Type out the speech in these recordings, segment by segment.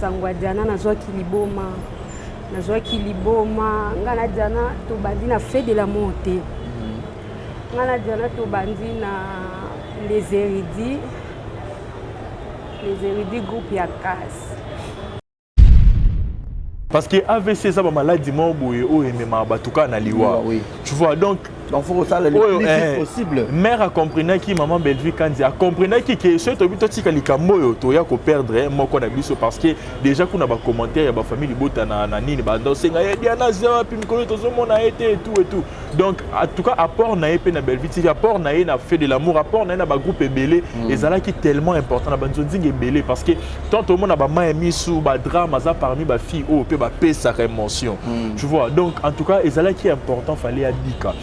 Sango ya Diana nazwaki liboma. Nazwaki liboma. Nga na Diana tobandi na fait de l'amour te. Nga na Diana tobandi na les érudits. Les érudits groupe ya casse. Parce que AVC eza ba maladie moko boye oyo ememaka bato kaka na liwa. Oui. Tu vois donc Donc faut kosala le oyo plus eh, vite possible. mère acomprenaki maman Bellevue Kanzi acomprenaki ke soki toyebi totika likambo oyo toya koperdre moko na biso parce que déjà kuna ba commentaire ya ba famille libota na, na nini banda osenga ye Diana aza wapi mikolo tozomona ye te et tout et tout donc en tout cas apport na ye mpe na Bellevue TV apport na ye na fait de l'amour apport na ye na ba groupe ebele ezalaki tellement important na banzonzinga ebele parce que tant tomona ba mayi misu ba drame aza parmi ba fille oyo mpe bapesaka émotion tu vois donc en tout cas ezalaki important fallait abika.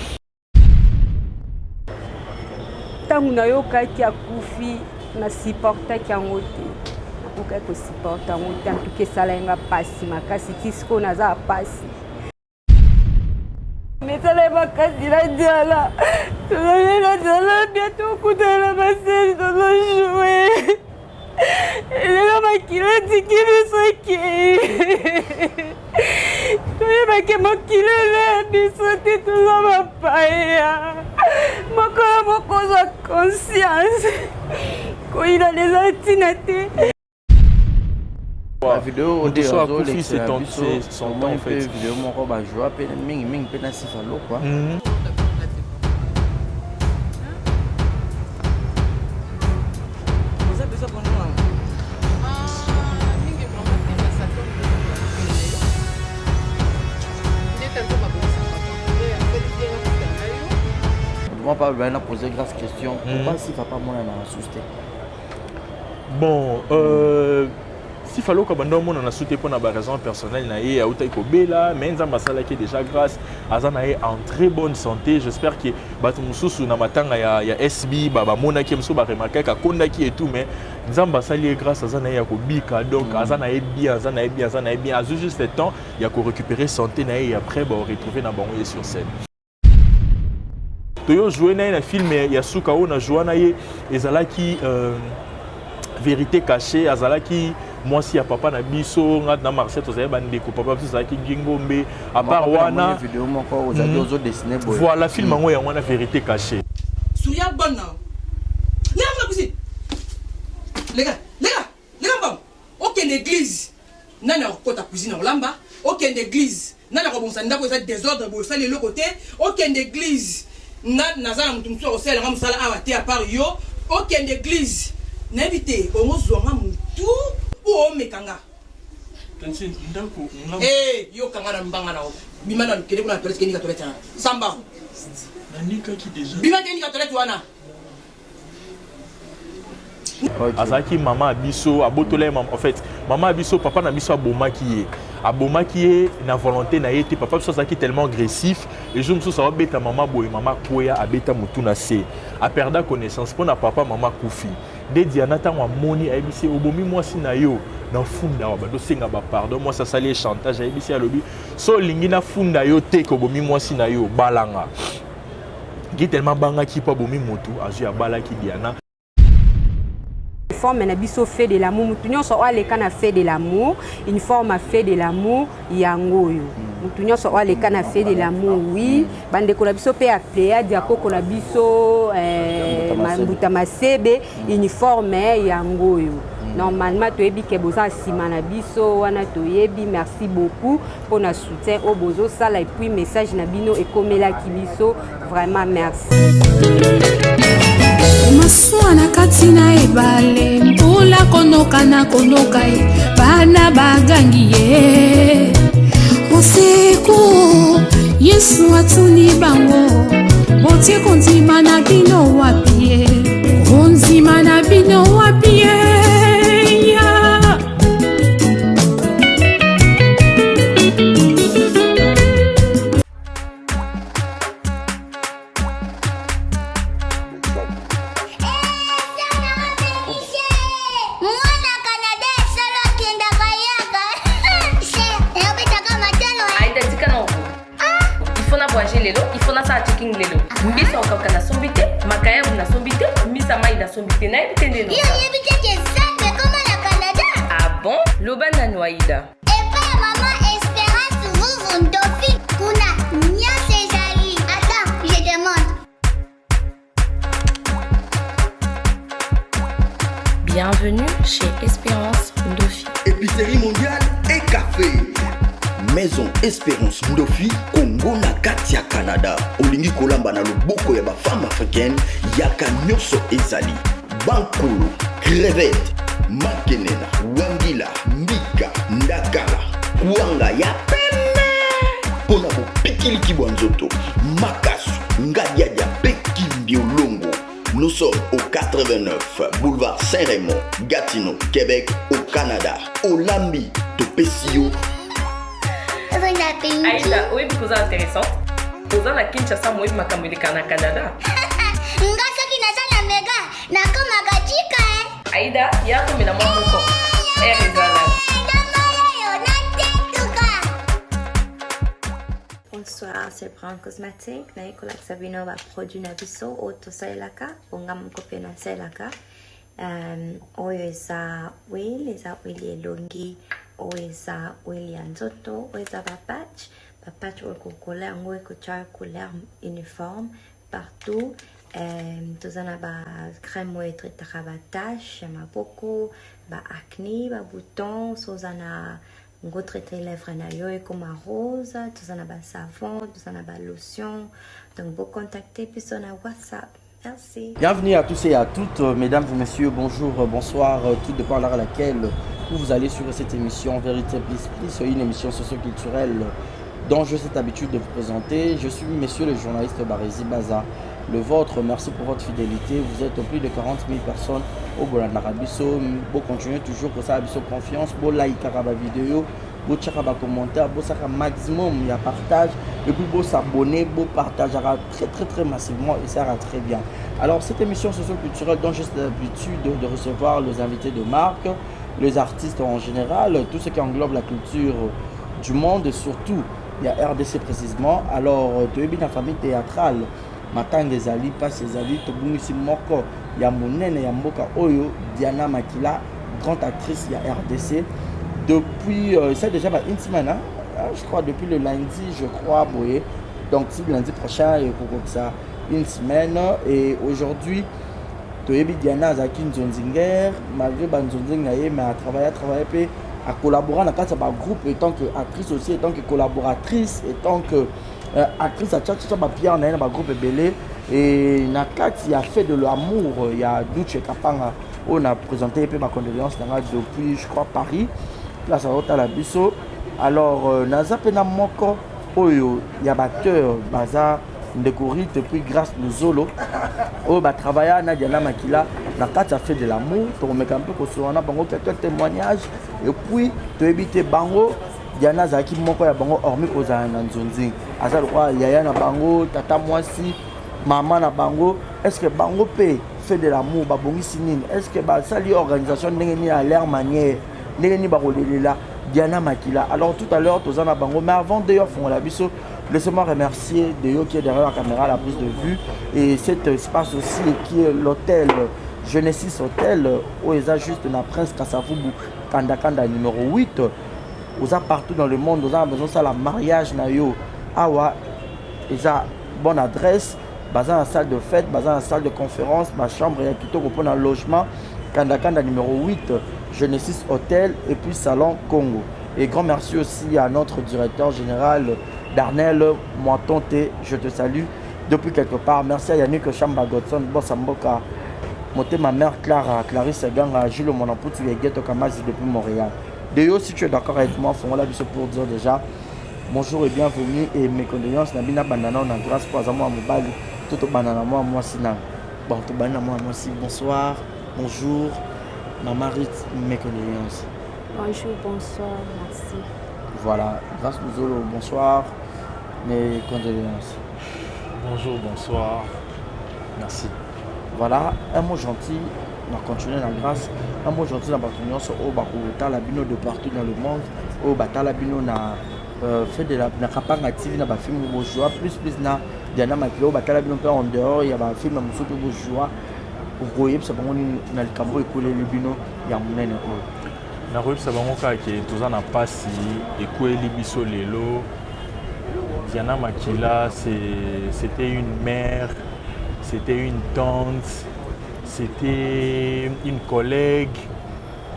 Ntango nayokaki akufi na supportaki yango te, nakokaki kosupporte yango te, en tout cas esalaki nga mpasi makasi ti sikoyo naza ya mpasi. Mesala makasi na Diala, tozali na Diala bientôt okutana na baseli tozojoue elelo makila etiki biso ekei toyebaki mokili eza ya biso te toza bapaya mokolo moko ozwa conscience koyinana eza ntina te. Ba video Moto oyo so akufi azolekisela c'est ton biso c'est son temps omoni en mpe fait. video moko bajoua mpe mingimingi mpe na sifa lokwa. Moi, pas na poser grâce question. Pourquoi sifa pas mona na susu te? Bon, sifa loka banda omona na su te mpona baraison personnelle na ye, autaki kobela, mais Nzambe asalaki déjà grâce, aza na ye en très bonne santé. J'espère que bato mosusu na matanga ya SB bamonaki ye, mosusu baremarkaki akondaki et tout, mais Nzambe asali ye grâce, aza na ye ya kobika. Donc aza na ye bien, aza na ye bien, aza na ye bien, azwi juste le temps ya korécupérer santé na ye et après baoretrouve na bango ye sur scène. Toyo joué na ye na film ya suka oyo na joua na ye ezalaki Vérité cachée, azalaki mwasi ya papa na biso, nga na Marcel tozali bandeko, papa biso azalaki Ngingombe. À part wana vidéo moko ozali ozo dessiner boye. Voilà film yango yango wana Vérité cachée. Souria bonne na. Leka kuna cuisine. Leka, leka, leka mbangu. Okende église. Nani akokota cuisine akolamba? Okende église. Nani akobongisa ndako eza désordre boye osali eloko te? Okende église. Nga naza na mutu mosusu akosalela nga mosala awa te à part yo. Okende église. Nayebi te ongozwa nga mutu ou omeka nga. Tanti ndako nga Eh, yo kanga na mbanga na yo. Bima na kende kuna na toilette kende ka toilette wana. Samba. Nanikaki déjà. Bima kende ka toilette wana. Azalaki mama ya biso, abotola ye mama. En fait, mama ya biso, papa na biso abomaki ye. Abomaki ye na volonté na ye te. Papa biso azalaki tellement agressif. Et jour mosusu abeta mama boye, mama kweya, abeta mutu na se. Aperda connaissance mpona papa, mama kufi. Nde Diana ntango amoni ayebisi ye obomi mwasi na yo na funda awa, bando senga ba pardon. Mwasi asali ye chantage, ayebisi ye alobi so olingi nafunda yo te ke obomi mwasi na yo, balanga. Gi tellement abangaki mpo abomi motu, azwi abalaki Diana. Forme na biso fait de l'amour, mutu nyonso oyo aleka na fait de l'amour, uniforme ya fait de l'amour yango oyo. Mutu nyonso oyo aleka na fait de l'amour, oui, bandeko na biso mpe ya Pléiade ya koko na biso Mbuta Masebe, uniforme yango oyo. Normalement toyebi ke boza nsima na biso wana, toyebi. Merci beaucoup mpona soutien oyo bozosala et puis message na bino ekomelaki biso, vraiment merci. Masuwa na kati na ebale, mbula konoka na konoka ye, bana bagangi ye usiku. Yesu atuni bango, botie kondima na bino wapi ye? Kondima na bino wapi ye? Ya. Mwana Canada solo akendaka yaka. Nabetaka matalo. Aïda tika na oko. Il faut na voyager lelo, il faut nasala checking lelo. Mbisa okauka nasombi te, makayabu nasombi te, mbisa mai nasombi te. Nayebi te nde Yo oyebi te ke Zambia ekoma na Canada? Ah bon? Loba nanu Aida. Epai ya mama Esperance Vuvu Ndofi kuna nyonso ezali. Attends, je demande. Bienvenue chez Espérance Ndofi. Épicerie mondiale et café. Maison Espérance Ndofi, Congo na kati ya Canada. Olingi kolamba na loboko ya ba femme africaine, yaka nyonso ezali. Bankulu, crevette, makenena, wangila, mbika, ndakala, kwanga ya pembe. Mpo na bopikiliki bwa nzoto, makasu, ngadiadia mpe kimbiolongo. Nous sommes au 89 boulevard Saint-Raymond, Gatineau, Québec, au Canada. Olambi, topesi yo. Aïda, oyebi koza intéressante. Oza na Kinshasa moyebi makambo eleka na Canada. Nga soki naza na mega nakomaka chika eh. Aïda, ya komela mwa moko. Air ezala. Bonsoir, c'est Brown Cosmetic. Naye kolakisa bino ba produit na biso oyo tosalelaka po nga moko mpe nasalelaka. Um, oyo eza oil, eza oil ya elongi, oyo eza oil ya nzoto, oyo eza ba patch, ba patch oyo kokola yango ekotya couleur uniforme partout. Um, toza na ba crème oyo etraitaka ba tache ya maboko, ba acne, ba bouton, so oza na ngo traite lèvre na yo ekoma rose toza na ba savon toza na ba lotion donc bo contacter biso na whatsapp merci. Bienvenue à tous et à toutes, mesdames et messieurs, bonjour, bonsoir, tout dépend à l'heure à laquelle vous allez suivre cette émission Vérité Plus Plus, une émission socioculturelle dont j'ai cette habitude de vous présenter. Je suis monsieur le journaliste Barési Baza, le vôtre. Merci pour votre fidélité. Vous êtes plus de 40 000 personnes au Bolandaka biso. Bo continuer toujours kosala biso confiance, bo likaka ba vidéo, bo tiaka ba commentaire, bo saka maximum ya partage et puis bo s'abonner, bo partagera très très très massivement et ça ira très bien. Alors cette émission socio-culturelle dont j'ai l'habitude de recevoir les invités de marque, les artistes en général, tout ce qui englobe la culture du monde et surtout il y a RDC précisément. Alors toyebi na famille théâtrale matanga ezali mpasi ezali tobungisi moko ya monene ya mboka oyo Diana Makila, grande actrice ya RDC depuis c'est déjà ba une semaine, hein? Je crois depuis le lundi, je crois boye. Donc si lundi prochain ekokokisa une semaine. Et aujourd'hui toyebi Diana azalaki nzonzinger, malgré banzonzingi na ye, mais atravaille, atravaille mpe acollabora na kati ya bagroupe étant que actrice aussi, étant que collaboratrice, étant que actrice, atiatia bapierre na ye na bagroupe ebele. Et na kati ya Fait de l'amour ya Duche Kapanga oyo na présente ye mpe bacondoléance na nga depuis, je crois, Paris, place azotala biso. Alors naza mpe na moko oyo ya baacteur, baza ndeko Rite puis Grâce Luzolo oyo batravailla na Diana Makila na kati ya Fait de l'amour. Tokomeka mpe kosola na bango quelques témoignages et puis toyebi te bango Diana azalaki moko ya bango, hormis kozala na nzonzi, aza lokola yaya na bango, tata mwasi, mama na bango. Est ce que bango mpe Fait de l'amour babongisi nini? Est ce que basali organisation ndenge nini, à leur manière, ndenge nini bakolelela Diana Makila? Alors tout à l'heure toza na bango, mais avant de fongola biso, laissez-moi remercier Deyo qui est derrière la caméra, la prise de vue et cet espace aussi qui est l'hôtel Genesis Hotel oyo eza juste na Prince Kasavubu, Kanda numéro 8. Oza partout dans le monde, oza na besoin osala mariage na yo awa, eza bonne adresse. Baza na salle de fête, baza na salle de conférence, bachambre ya kitoko mpona logement. Kanda numéro 8, Genesis Hotel et puis Salon Congo. Et grand merci aussi à notre directeur général Darnel Moitonte, je te salue depuis quelque part. Merci à Yannick Chamba Godson, Boss Mboka Motema, mère Clara, Clarisse Ganga, Jules Monamputu et Ghetto Kamazi depuis Montréal. Deyo, si tu es d'accord avec moi, fongola biso pour dire déjà bonjour et bienvenue et mes condoléances. Nabina bandana na Grâce po aza mwa mobali to tobanda na mwa mwasi na bon tobandi na mwa mwasi. Bonsoir, bonjour Mama Rit, mes condoléances. Bonjour, bonsoir, merci. Voilà, Grâce Luzolo, bonsoir, mes condoléances. Bonjour, bonsoir, merci. Voilà, un mot gentil na continuer na Grâce, un mot gentil na bato nyonso oyo bakotala bino de partout dans le monde, oyo batala bino na fait de la na Kapanga TV, na bafilm bojoa plus plus na Diana Makila, oyo batala bino mpe en dehors ya bafilm ya mosusu mpe bojoa, okoyebisa bango nini na likambo ekoleli bino ya monene oyo? Nakoyebisa bango kaka ke toza na mpasi ekweli biso lelo. Diana Makila, c'était une mère, c'était une tante, c'était une collègue.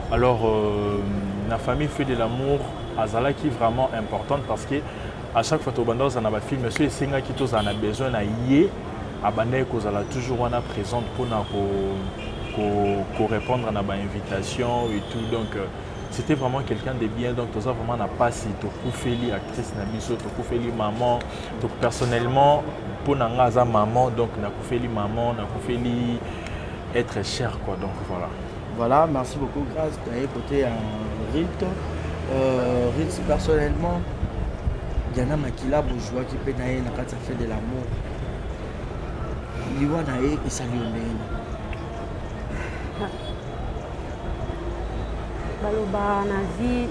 Alors, la famille Feu de l'amour, azalaki vraiment importante parce que à chaque fois tobanda kozala na bafilm, so esengaki tozala na besoin na ye, abandaki kozala toujours wana présente mpona korépondre na bainvitation et tout. Donc c'était vraiment quelqu'un de bien. Donc toza vraiment na pasi, tokufeli actrice na biso, tokufeli maman. Donc personnellement, mpo na nga aza maman, donc nakufeli maman, nakufeli être cher, quoi. Donc voilà. Voilà, merci beaucoup, Grâce. D'ailleurs, côté Rit, Rit, personnellement, Diana Makila bozwaki mpe na ye na kati ya Fait de l'amour. Liwa na ye esali yo ndenge nini? Baloba na vie,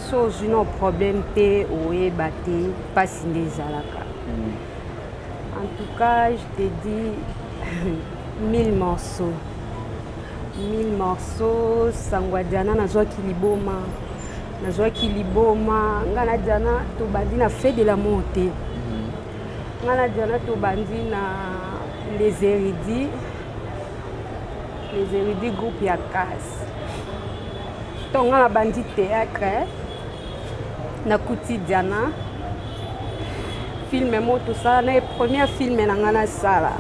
so ozwi na problème te, oyeba te mpasi nde ezalaka. En tout cas, je te dis, mille morceaux, mille morceaux. Sango ya Diana, nazwaki liboma, nazwaki liboma. Nga na Diana tobandi na Fait de l'amour te. Nga na Diana tobandi na Les Érudits, Les Érudits, groupe ya Kasi. Ntongo nga nabandi théâtre, nakuti Diana, film mo tosala na ye, premier film na nga nasala,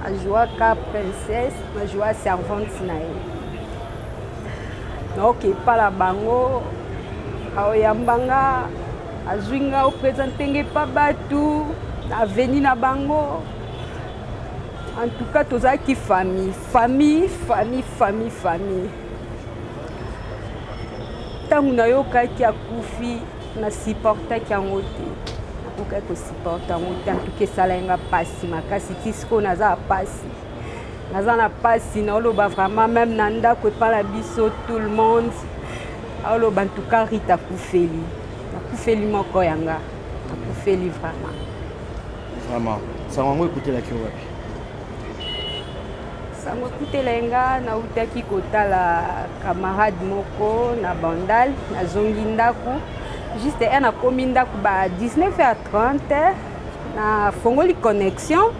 ajouaka princesse, najoua servante na ye. Naoke epala bango, aoyamba nga, azwi nga, oprésente nga epa bato na aveni na bango. En tout cas, tozalaki famille, famille, famille, famille, famille. Ntango nayokaki akufi, nasupportaki yango te, nakokaki kosupporte yango te. Antuka, esalaki nga mpasi makasi. Ti sikoyo naza na mpasi, naza na mpasi. Naoloba vraiment, même na ndako epa na biso, tout le monde aoloba: en tout cas, Rita akufeli, akufeli moko yanga, akufeli vraiment. Vraiment, sango yango ekutelaki yo wapi? Sango ekutela nga, nautaki kotala camarade moko na Bandal, nazongi ndako juste e nakomi ndako ba 19h30, nafongoli connexion,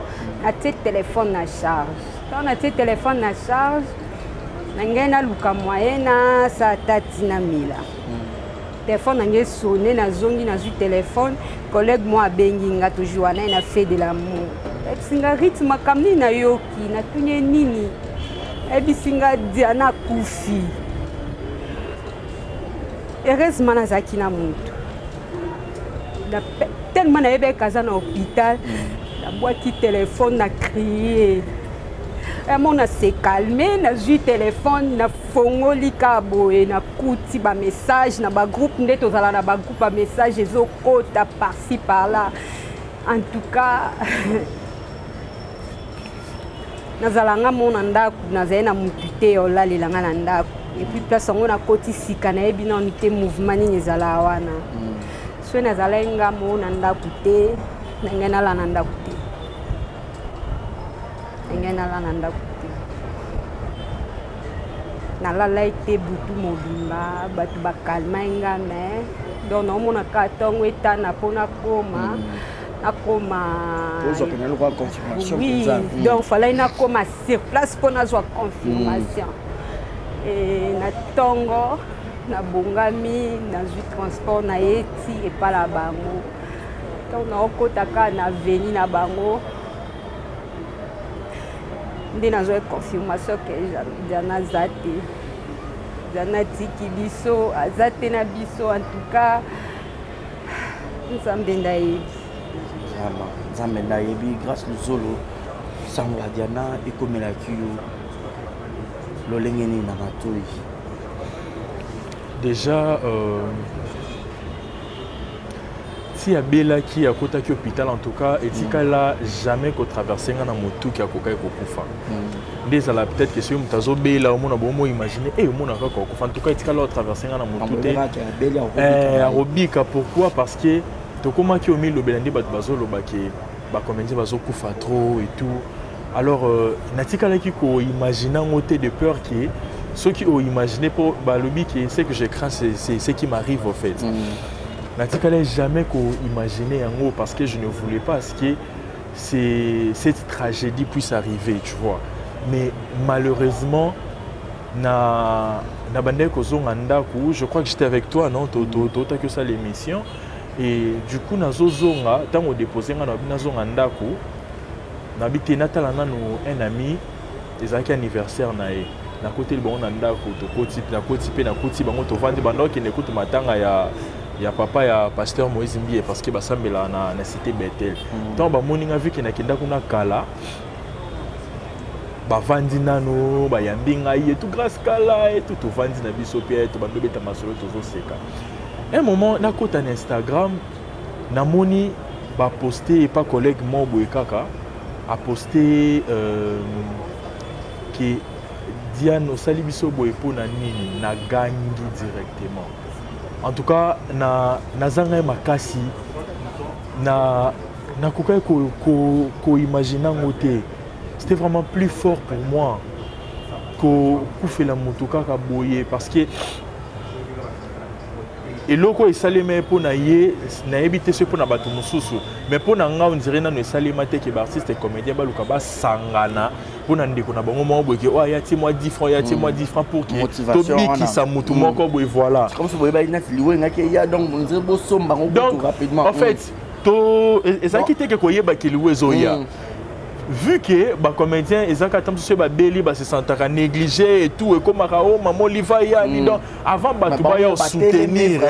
natie telefone na charge. Ntango natie telefone na charge, na ngai naluka moyen nasala tati na mila, telefone na ngai esonne. Nazongi, nazwi telefone, collègue mo abengi nga, toujours wana ye na Fait de l'amour. Ayebisi nga: "Rit, makambo nini nayoki?" Natuni ye nini, ayebisi nga Diana akufi. Heureusement nazalaki na motu tellement nayebaki aza na hôpital. Nabwaki telefone, na crie amona se calme. Nazwi telefone, nafongoli kaka boye, nakuti bamessage na bagroupe nde tozala na bagroupe, bamessage ezokota par-ci par-là. En tout cas, nazala nga mo na ndako, nazali na motu te olalela nga na ndako. Et puis place yango nakoti sika, nayebi nanu te mouvement nini ezala wana. Soki nazalaki nga mo na ndako te, na ngai nala na ndako te, na ngai nala na ndako te. Nalalai te butu mobimba, bato bakalmai nga, mais donc naomona kaka ntongo etana mpo nakoma, nakoma. Ozwa pena lokola confirmation. Oui. Mpenza. Donc falai nakoma sur place mpo nazwa confirmation. E na ntongo nabongami, nazwi transport, naye ti epa na bango. Ntango naokota kaka na avenue na bango nde nazwa confirmation ke Diana aza te, Diana atiki biso, aza te na biso. En tout cas, Nzambe nde ayebi. Vraiment, Nzambe nde ayebi. Grâce Luzolo, sango ya Diana ekomelaki yo lolenge nini na matoi? Déjà, ti abelaki, akotaki hôpital, en tout cas etikala jamais kotraverse nga na motuki akokaki kokufa. Nde ezala peut-être que soki moto azobela, omona bomo imagine e omona kaka kokufa. En tout cas, etikala otraverse nga na motu te. Abeli? Akobika. Pourquoi? Parce que tokomaki omilobela nde bato bazoloba ke bacomédien bazokufa trop et tout. Alors natikalaki koimagine yango te, de peur ke Soki oimagine mpo balobi ke ce que je crains, c'est ce qui m'arrive au fait. Natikali jamais koimagine yango parce que je ne voulais pas à ce que cette tragédie puisse arriver, tu vois. Mais malheureusement, na bandaki kozonga ndako, je crois que j'étais avec toi, non? Totaki osala l'émission et du coup nazozonga, ntango odepose nga, nabi nazonga ndako, nabi te, natala nanu un ami, ezalaki anniversaire na ye. Nakoteli bango na ndako, tokoti, nakoti mpe nakoti bango, tovandi, banda okende kutu matanga ya papa ya pasteur Moïse Mbiye, parce que basambelaka na cité Bethel. Ntango bamoni nga, vu que nakenda kuna kala, bavandi nano, bayambi ngai etu, grâce kala etu, tovandi na biso mpe tobandi obeta masolo, tozoseka. Un moment nakota na Instagram, namoni baposte epa collègue moko boye kaka aposte ke Diane osali biso boye mpo na nini. Nagangi directement. En tout cas na nazanga ye makasi, na nakokaki koimagine yango te. C'était vraiment plus fort pour moi kokufela moto kaka boye, parce que eloko esalema ye mpo na ye, nayebi te soki mpo na bato mosusu, mais mpo na nga, on dirait nano esalema te ke baartiste comédien baluka basangana mpo na ndeko na bango moko boye ke oyo aya tie mwa 10 francs, ya tie mwa 10 francs pour ke tobikisa motu moko boye, voilà. Comme si boyebaki nati liwa engaki eya, donc on dirait bosomba yango donc rapidement. En fait, to ezalaki te ke koyebaki liwa ezoya. Vu que bacomédien ezalaka ata mosusu babeli, basesentaka négligé et tout, ekomaka o mama Oliva yani. Donc avant bato baya soutenir,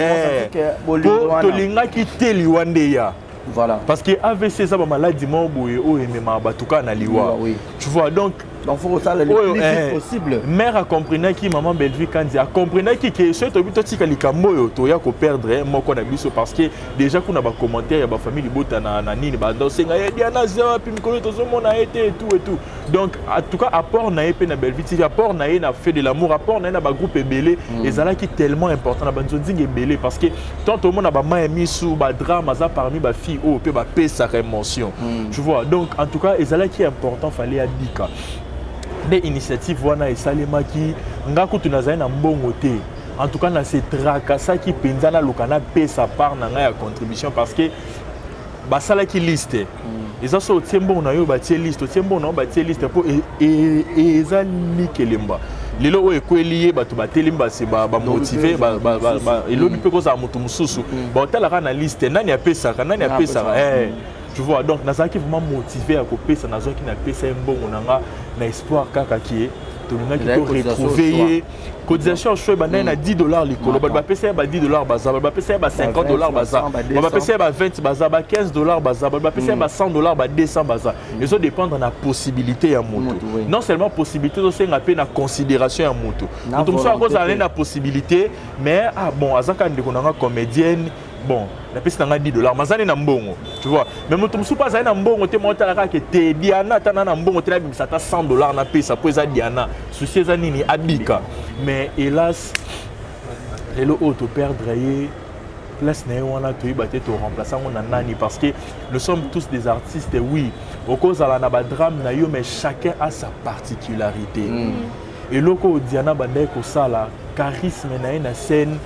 po tolingaki te liwa nde ya. Voilà. Parce que AVC eza bamaladi moko boye oyo ememaka bato kaka na liwa, tu vois. Donc donc faut kosala le plus vite possible. Mère acomprenaki, maman Bellevue Kandi acomprenaki ke soki toyebi totika likambo oyo, toya koperdre moko na biso, parce que déjà kuna bacommentaire ya bafamille libota na nini, banda osenga ye Diana aza wapi, mikolo tozomona ye te et tout et tout. Donc en tout cas, apport na ye mpe na Bellevue TV, apport na ye na Fait de l'amour, apport na ye na bagroupe ebele ezalaki tellement important na banzonzinga ebele, parce que tant tomona bama ya misu, badrame, aza parmi bafille oyo mpe bapesaka émotion, tu vois. Donc en tout cas ezalaki important, fallait abika. Nde initiative wana esalemaki. Nga kutu nazali na mbongo te. En tout cas nase trakasaki mpenza, naluka napesa part na ngai ya contribution, parce que basalaki liste. Eza so otie mbongo na yo, batie liste, otie mbongo na yo, batie liste, mpo eza likelemba. Lelo oyo ekweli ye, bato batelemi, base bamotive, elobi mpe kozala moto mosusu, baotalaka na liste nani apesaka, nani apesaka, tu vois. Donc nazalaki vraiment motivé ya kopesa. Nazwaki, napesa ye mbongo na nga na espoir kaka ke tolingaki toretrouve ye. Cotisation choix ebandaki na 10 $ likolo. Bato bapesa ye ba 10 $ baza, bato bapesa ye ba 50 $ baza, bato bapesa ye ba 20 baza, ba 15 $ baza, bato bapesa ye ba 100 $, ba 200 baza. Ezodépendre na possibilité ya moto. Non seulement possibilité, ezosenga mpe na considération ya moto. Moto mosusu akozala na possibilité, mais ah bon, aza kaka ndeko na nga comédienne, bon, napesi na ngai 10 $, mazali na mbongo, tu vois. Mais moto mosusu mpe azali na mbongo te, moko tala kaka te, Diana ata na mbongo te, nabimisa ata 100 $ napesa mpo eza Diana, souci eza nini, abika. Mais hélas, lelo oyo toperdre ye, place na ye wana toyeba te toremplace yango na nani, parce que nous sommes tous des artistes. Oui, okozala na badrame na yo, mais chacun a sa particularité. Eloko oyo Diana bandaki kosala, charisme na ye na scène,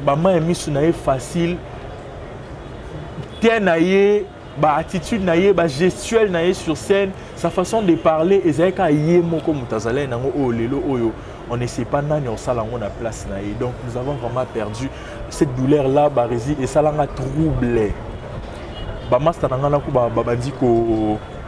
bama ya miso na ye facile te, na ye baattitude na ye, bagestuelle na ye sur scène, sa façon de parler, ezalaki kaka ye moko moto azalaki nango. Oyo lelo oyo on ne sait pas nani osala yango na place na ye. Donc nous avons vraiment perdu cette douleur là baresi esalanga trouble. Bamaster na ngai naku babandi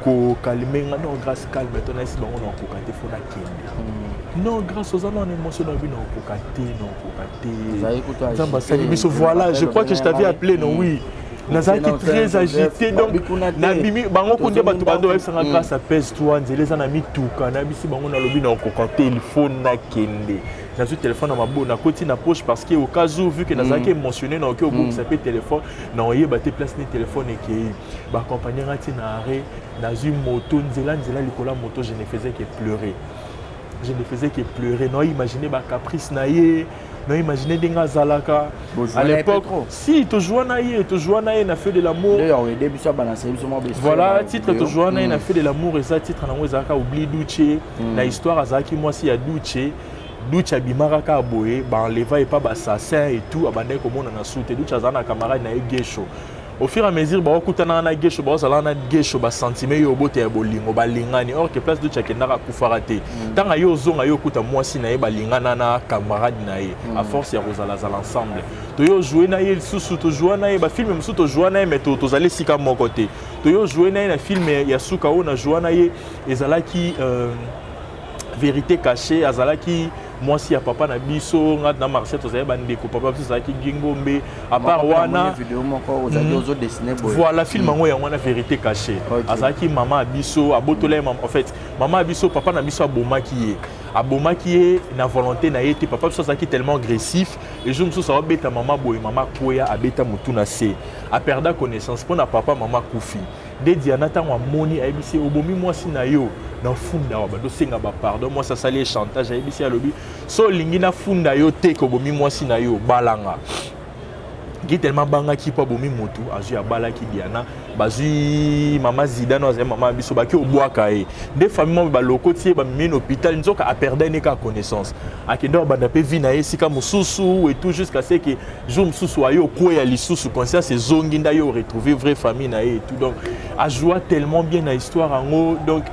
kokalme nga: "Non, grâce, calme to." Nayesi bango na okoka te, fo nakende. "Non, grâce, oza nano émotion na bino, okoka te, na okoka te, Nzambe asali biso." Voilà, je crois que je t'avais appelé, non? Oui, nazalaki très agité. Donc nabimi bango kunde, bato bando bayebisanga: "Grâce, apaise toi, nzela eza na mituka." Nayebisi bango, nalobi na okoka te, il faut nakende. Nazwi telefone na mabo, nakoti na poche, parce que au cas où, vu que nazalaki émotionné, naoki obongisa mpe telefone, na oyeba te place ni telefone ekei. Baaccompagne nga ti na arrêt, nazwi moto, nzela nzela, likolo ya moto, je ne faisais que pleurer, je ne faisais que pleurer. No imagine bacaprice na ye, no imagine ndenge azalaka à l'époque. Si tozwa na ye, tozwa na ye na Feu de l'amour. Voilà, titre tozwa na ye na Feu de l'amour, eza titre nango ezalaka Oublie Duce. Na histoire azalaki mwasi ya Duce. Duce abimaka kaka boye, baenleva ye pa bassassin et tout, abandaki komona na su te. Duce azala na camarade na ye Gesho. Au fur et à mesure baokutanaka na Gesho, baozalaka na Gesho, basentime ye obota ya bolingo, balingani. Or que place Duce akendaka, akufaka te. Ntango aye ozonga, ye okuta mwasi na ye balingana na camarade na ye. À force ya kozalazala ensemble, toyo joue na ye lisusu, tojoua na ye bafilme mosusu, tojoua na ye, mais tozali esika moko te. Toyo joue na ye na filme ya suka oyo na joua na ye ezalaki Vérité cachée. Azalaki mwasi ya papa na biso. Nga na Marcel tozali bandeko, papa biso azalaki Gingombe. À part wana, vidéo moko ozali ozodessine boye. Voilà, film yango, yango wana, Vérité cachée. Azalaki mama ya biso, abotola ye en fait mama ya biso, papa na biso abomaki ye, abomaki ye na volonté na ye te. Papa biso azalaki tellement agressif, jour mosusu aobeta mama boye, mama akweya, abeta motu na se, aperda connaissance. Mpo na papa, mama akufi. Nde Diana ntango amoni, ayebisi ye: "Obomi mwasi na yo na funda awa." Bandosenga bapardon. Mwasi asali ye chantage, ayebisi ye, alobi: "So olingi nafunda yo te ke obomi mwasi na yo, balanga ngi." Tellement abangaki mpo abomi motu, azwi, abalaki Diana. Bazwi mama Zidane, azali mama ya biso, baki obwaka ye. Nde famille moko balokoti ye, bamemi na hôpital. Nzoka aperda ye kaka connaissance, akende abanda mpe vie na ye esika mosusu et tout, jusqu'à ce que jour mosusu aye okweya lisusu, conscience ezongi, nde aye oretrouver vraie famille na ye et tout. Donc ajoua tellement bien na histoire yango. Donc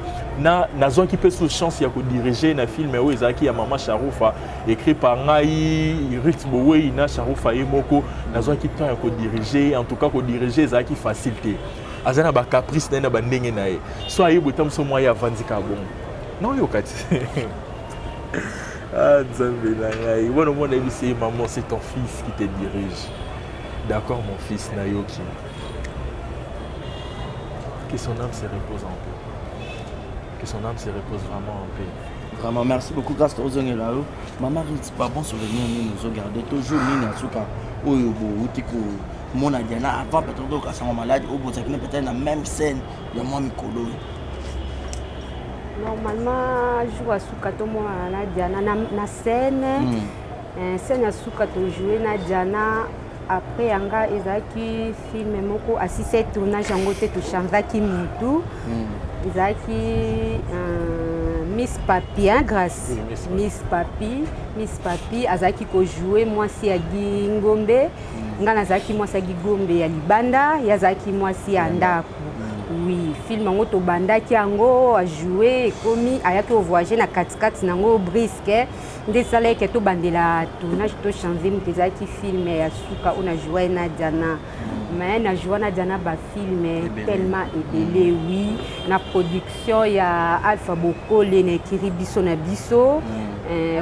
na nazwaki mpe sous chance ya kodirige na film oyo ezalaki ya mama Sharufa, écrit par ngai, Ruth Bowei, na Sharufa ye moko. Nazwaki temps ya kodirige. En tout cas, kodirige ezalaki facile te. Aza na bacaprice na ye, na bandenge na ye. So ayebi ota moso mwa ye avandi kaka bongo, naoyoka ti: "Ah, Nzambe na ngai wana." Omona, yebisi ye: "Maman, c'est ton fils qui te dirige." "D'accord, mon fils, nayoki." Que son âme se repose en paix, que son âme se repose vraiment en paix. Vraiment, merci beaucoup, grâce tozongela yo. Mama Rit, babon souvenir nini ozogarde toujours, nini ya suka oyo bouti komona Diana avant peut-être okasango maladi, oyo bozalaki na peut-être na même scène ya mwa mikolo oyo? Normalement, jour ya suka tomonana na Diana na scène, scène ya suka tojoue na Diana après yanga ezalaki film moko asise tournage yango te, tochangeaki mutu. Ezalaki Miss Papi, hein, Grâce? Oui, Miss Papi. Miss Papi. Miss Papi azalaki kojoue mwasi ya Gingombe. Nga nazalaki mwasi ya Gingombe ya libanda, ye azalaki mwasi ya ndako. Oui, film yango tobandaki yango, ajoue, ekomi ayaki ovoyage na katikati nango brusque, nde esala eke tobandela tournage, tochange moto. Ezalaki film ya suka oyo najoue na Diana. Mais najoua na Diana bafilm Ebele. tellement ebele. Oui, na production ya Alpha Bokole na ekiri biso na biso.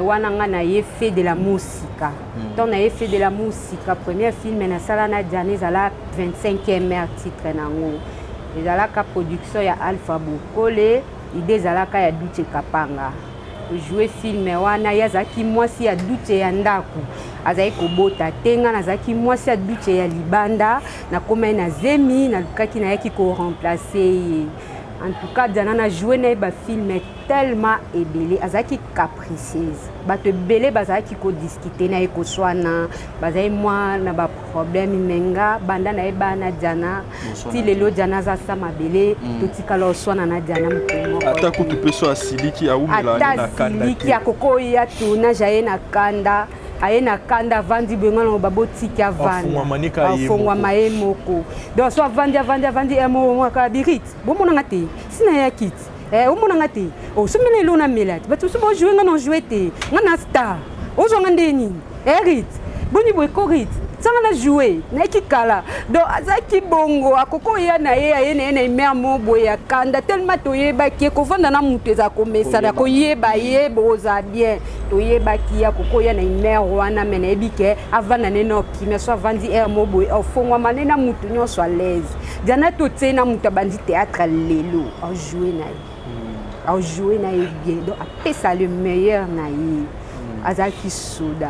Wana nga na ye Fait de la Musika. Ntango na ye Fait de la Musika, premier film nasala na Diana ezala 25e mare, titre nango ezalaka production ya Alpha Bokole, idée ezalaka ya Duce Kapanga. Tojoue film wana, ye azalaki mwasi ya Duce ya ndako, azalaki kobota te. Nga nazalaki mwasi ya Duce ya libanda, nakomai na zemi, nalukaki, nayaki koremplace ye. En tout cas, Diana na joue na ye bafilm tellement ebele. Azalaki capricieuse, bato ebele bazalaki kodiscute na ye, koswana, bazali mwa na baproblème. Me nga banda na ye bana Diana ti lelo, Diana aza sa mabele. Totikala oswana na Diana mokolo moko Ata te. Kutu mpe so asiliki, awumela Ata na kanda asiliki, te. Akoki oya tournage, aye na kanda, aye na kanda, avandi boye, nga na babotiki, avanda. Afungwama ne kaka ye Afungwama ye moko. Donc so avandi, avandi, avandi, moko birit bomonanga te, sina yaki ti omonanga te, osomela elo namela te, bato mosusu bojoue, nga na joue te, nga na star, ozwanga nde nini? Rit boni boye ko rit tianga na joue, nayaki kala. Donc azalaki bongo, akoki oya na ye, aye na ye na humeur mo boye ya kanda. Tellement toyebaki ye, kovanda na moto eza komesana, koyeba ye bozala bien. Toyebaki ye akoki oya na humeur wana, me nayebi ke avanda ne na okimia. So avandi aire mo boye, ofongwama ne na motu nyonso à l'aise. Diana totie na moto abandi théâtre lelo, ajoue na ye, ajoue na ye bien, donc apesa le meilleur na ye. Azalaki soda.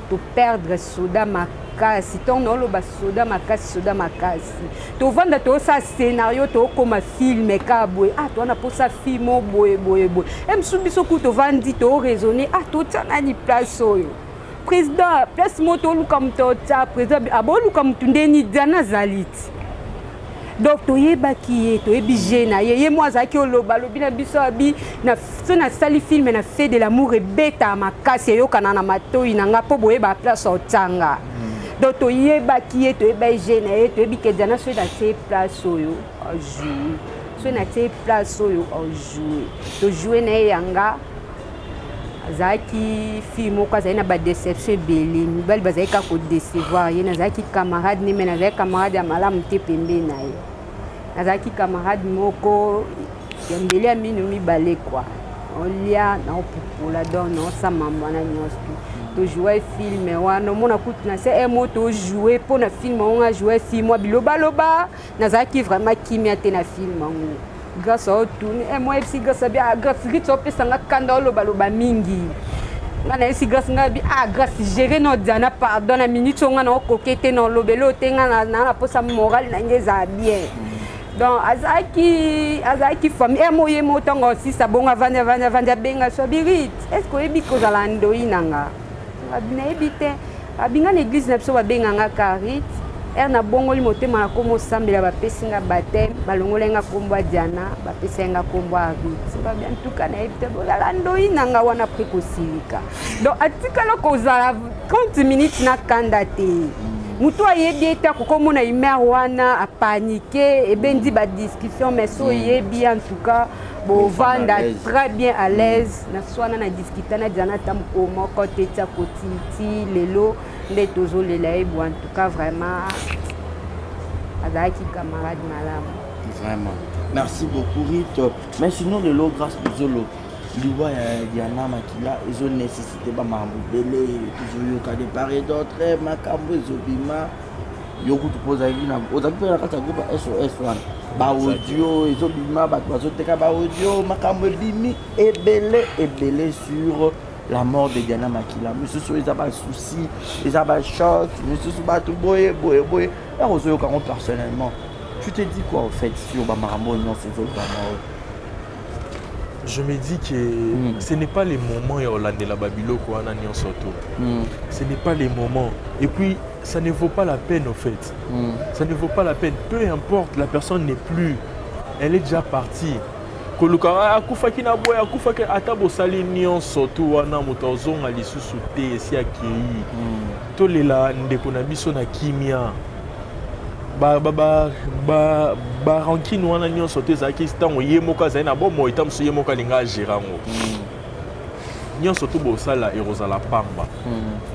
Toperdre soda makasi. Ntongo naoloba soda makasi, soda makasi, tovanda, tozosala scénario, tookóma film kaka boye. Ah, towana mposa film o boye boye boye, e mosusu biso ku tovandi, toraisonne: ah, totia nani place oyo? Président, place moko toluka moto otya président, aboluka motu ndeni Diana azali ti. Donc toyebaki ye, toyebi je na ye. Ye mo azalaki oloba alobi na biso abi na so nasali film na Fait de l'amour ebeta makasi, eyokana na matoi na nga mpo boyeba place otanga. Donc toyebaki ye, toyeba je na ye, toyebi ke Diana soki natie place oyo ajoue, soki natie place oyo ajoue, tojoue na ye. Yanga azalaki fille moko azali na badéception ebele, mibali bazalaki kaka kodécevoir ye. Nazalaki camarade ne, me nazalaki camarade ya malamu te pembeni na ye. Nazalaki camarade moko ya mbeli ya mino mibale kua, olia na opupola, donc naosa mambo wana nyonso. Tojoue film wana, omona kutu na se mo tojoue mpo na film yango nga joue 6 mois bilobaloba. Nazalaki vraiment kimia te na film yango. Grâce aotuni e mo yebisi Grâce abi: "Ah Grâce, Rit opesanga kanda, olobaloba mingi." Nga nayebisi Grâce, nga abi: "Ah Grâce, géré no Diana, pardon, na minute oyo nga na okoke te na olobeli oyo te, nga na na posa morale na nge ezala bien." Donc azalaki famille e mo ye mo. Ntango osisa bongo, avandi avandi avandi, abenga so abi: "Rit, est ce que oyebi kozala ndoi na nga?" Abi: "Nayebi te." Abi: "Nga na église na biso babenganga ka Rit. Ere nabongoli motema, nakoma osambela, bapesi nga baptême, balongoli nga nkombo ya Diana, bapesi nga nkombo ya Rit." Babi: "Antuka nayebi te bozala ndoi na nga wana." Après kosilika, donc atikala kozala 30 minutes na kanda te. Motu ayebi ete akokomona humeur wana, apanike, ebendi badiscussion, mais so oyebi, en tout cas bovanda très bien à l'aise. Na so wana na discuta na Diana ata mokolo moko te, tia kotiti lelo nde tozolela ye bo. En tout cas vraiment azalaki camarade malamu. Vraiment, merci beaucoup Rit. Mais sinon lelo, Grâce Luzolo, liwa ya Diana Makila ezonécessité bamakambo ebele tozoyoka de part et d'autre. Makambo ezobima, yo kutu mpo ozalaki mpe na kati ya groupe ya SOS wana, baaudio ezobima, bato bazoteka baaudio, makambo ebimi ebele ebele sur la mort de Diana Makila. Misusu eza basusi, eza bachoc, misusu bato boye boye boye. Ere ozoyoka yango personnellement, tu te dis quoi au fait sur bamakambo nyonso ezolobama oyo? Je me dis que ce n'est pas le moment ya kolandela babiloko wana nyonso to. Ce n'est pas le moment et puis ça ne vaut pas la peine au fait. Ça ne vaut pas la peine. Peu importe, la personne n'est plus, elle est déjà partie. Koluka akufaki na boye, akufaki, ata bosali nyonso tu wana, moto azonga lisusu te, esi akei. Tolela ndeko na biso na kimia. Barancune wana nyonso te ezalaki ntango ye moko azali na bomoi, ta mosusu ye moko alinga agérer yango nyonso to bosala, ekozala pamba.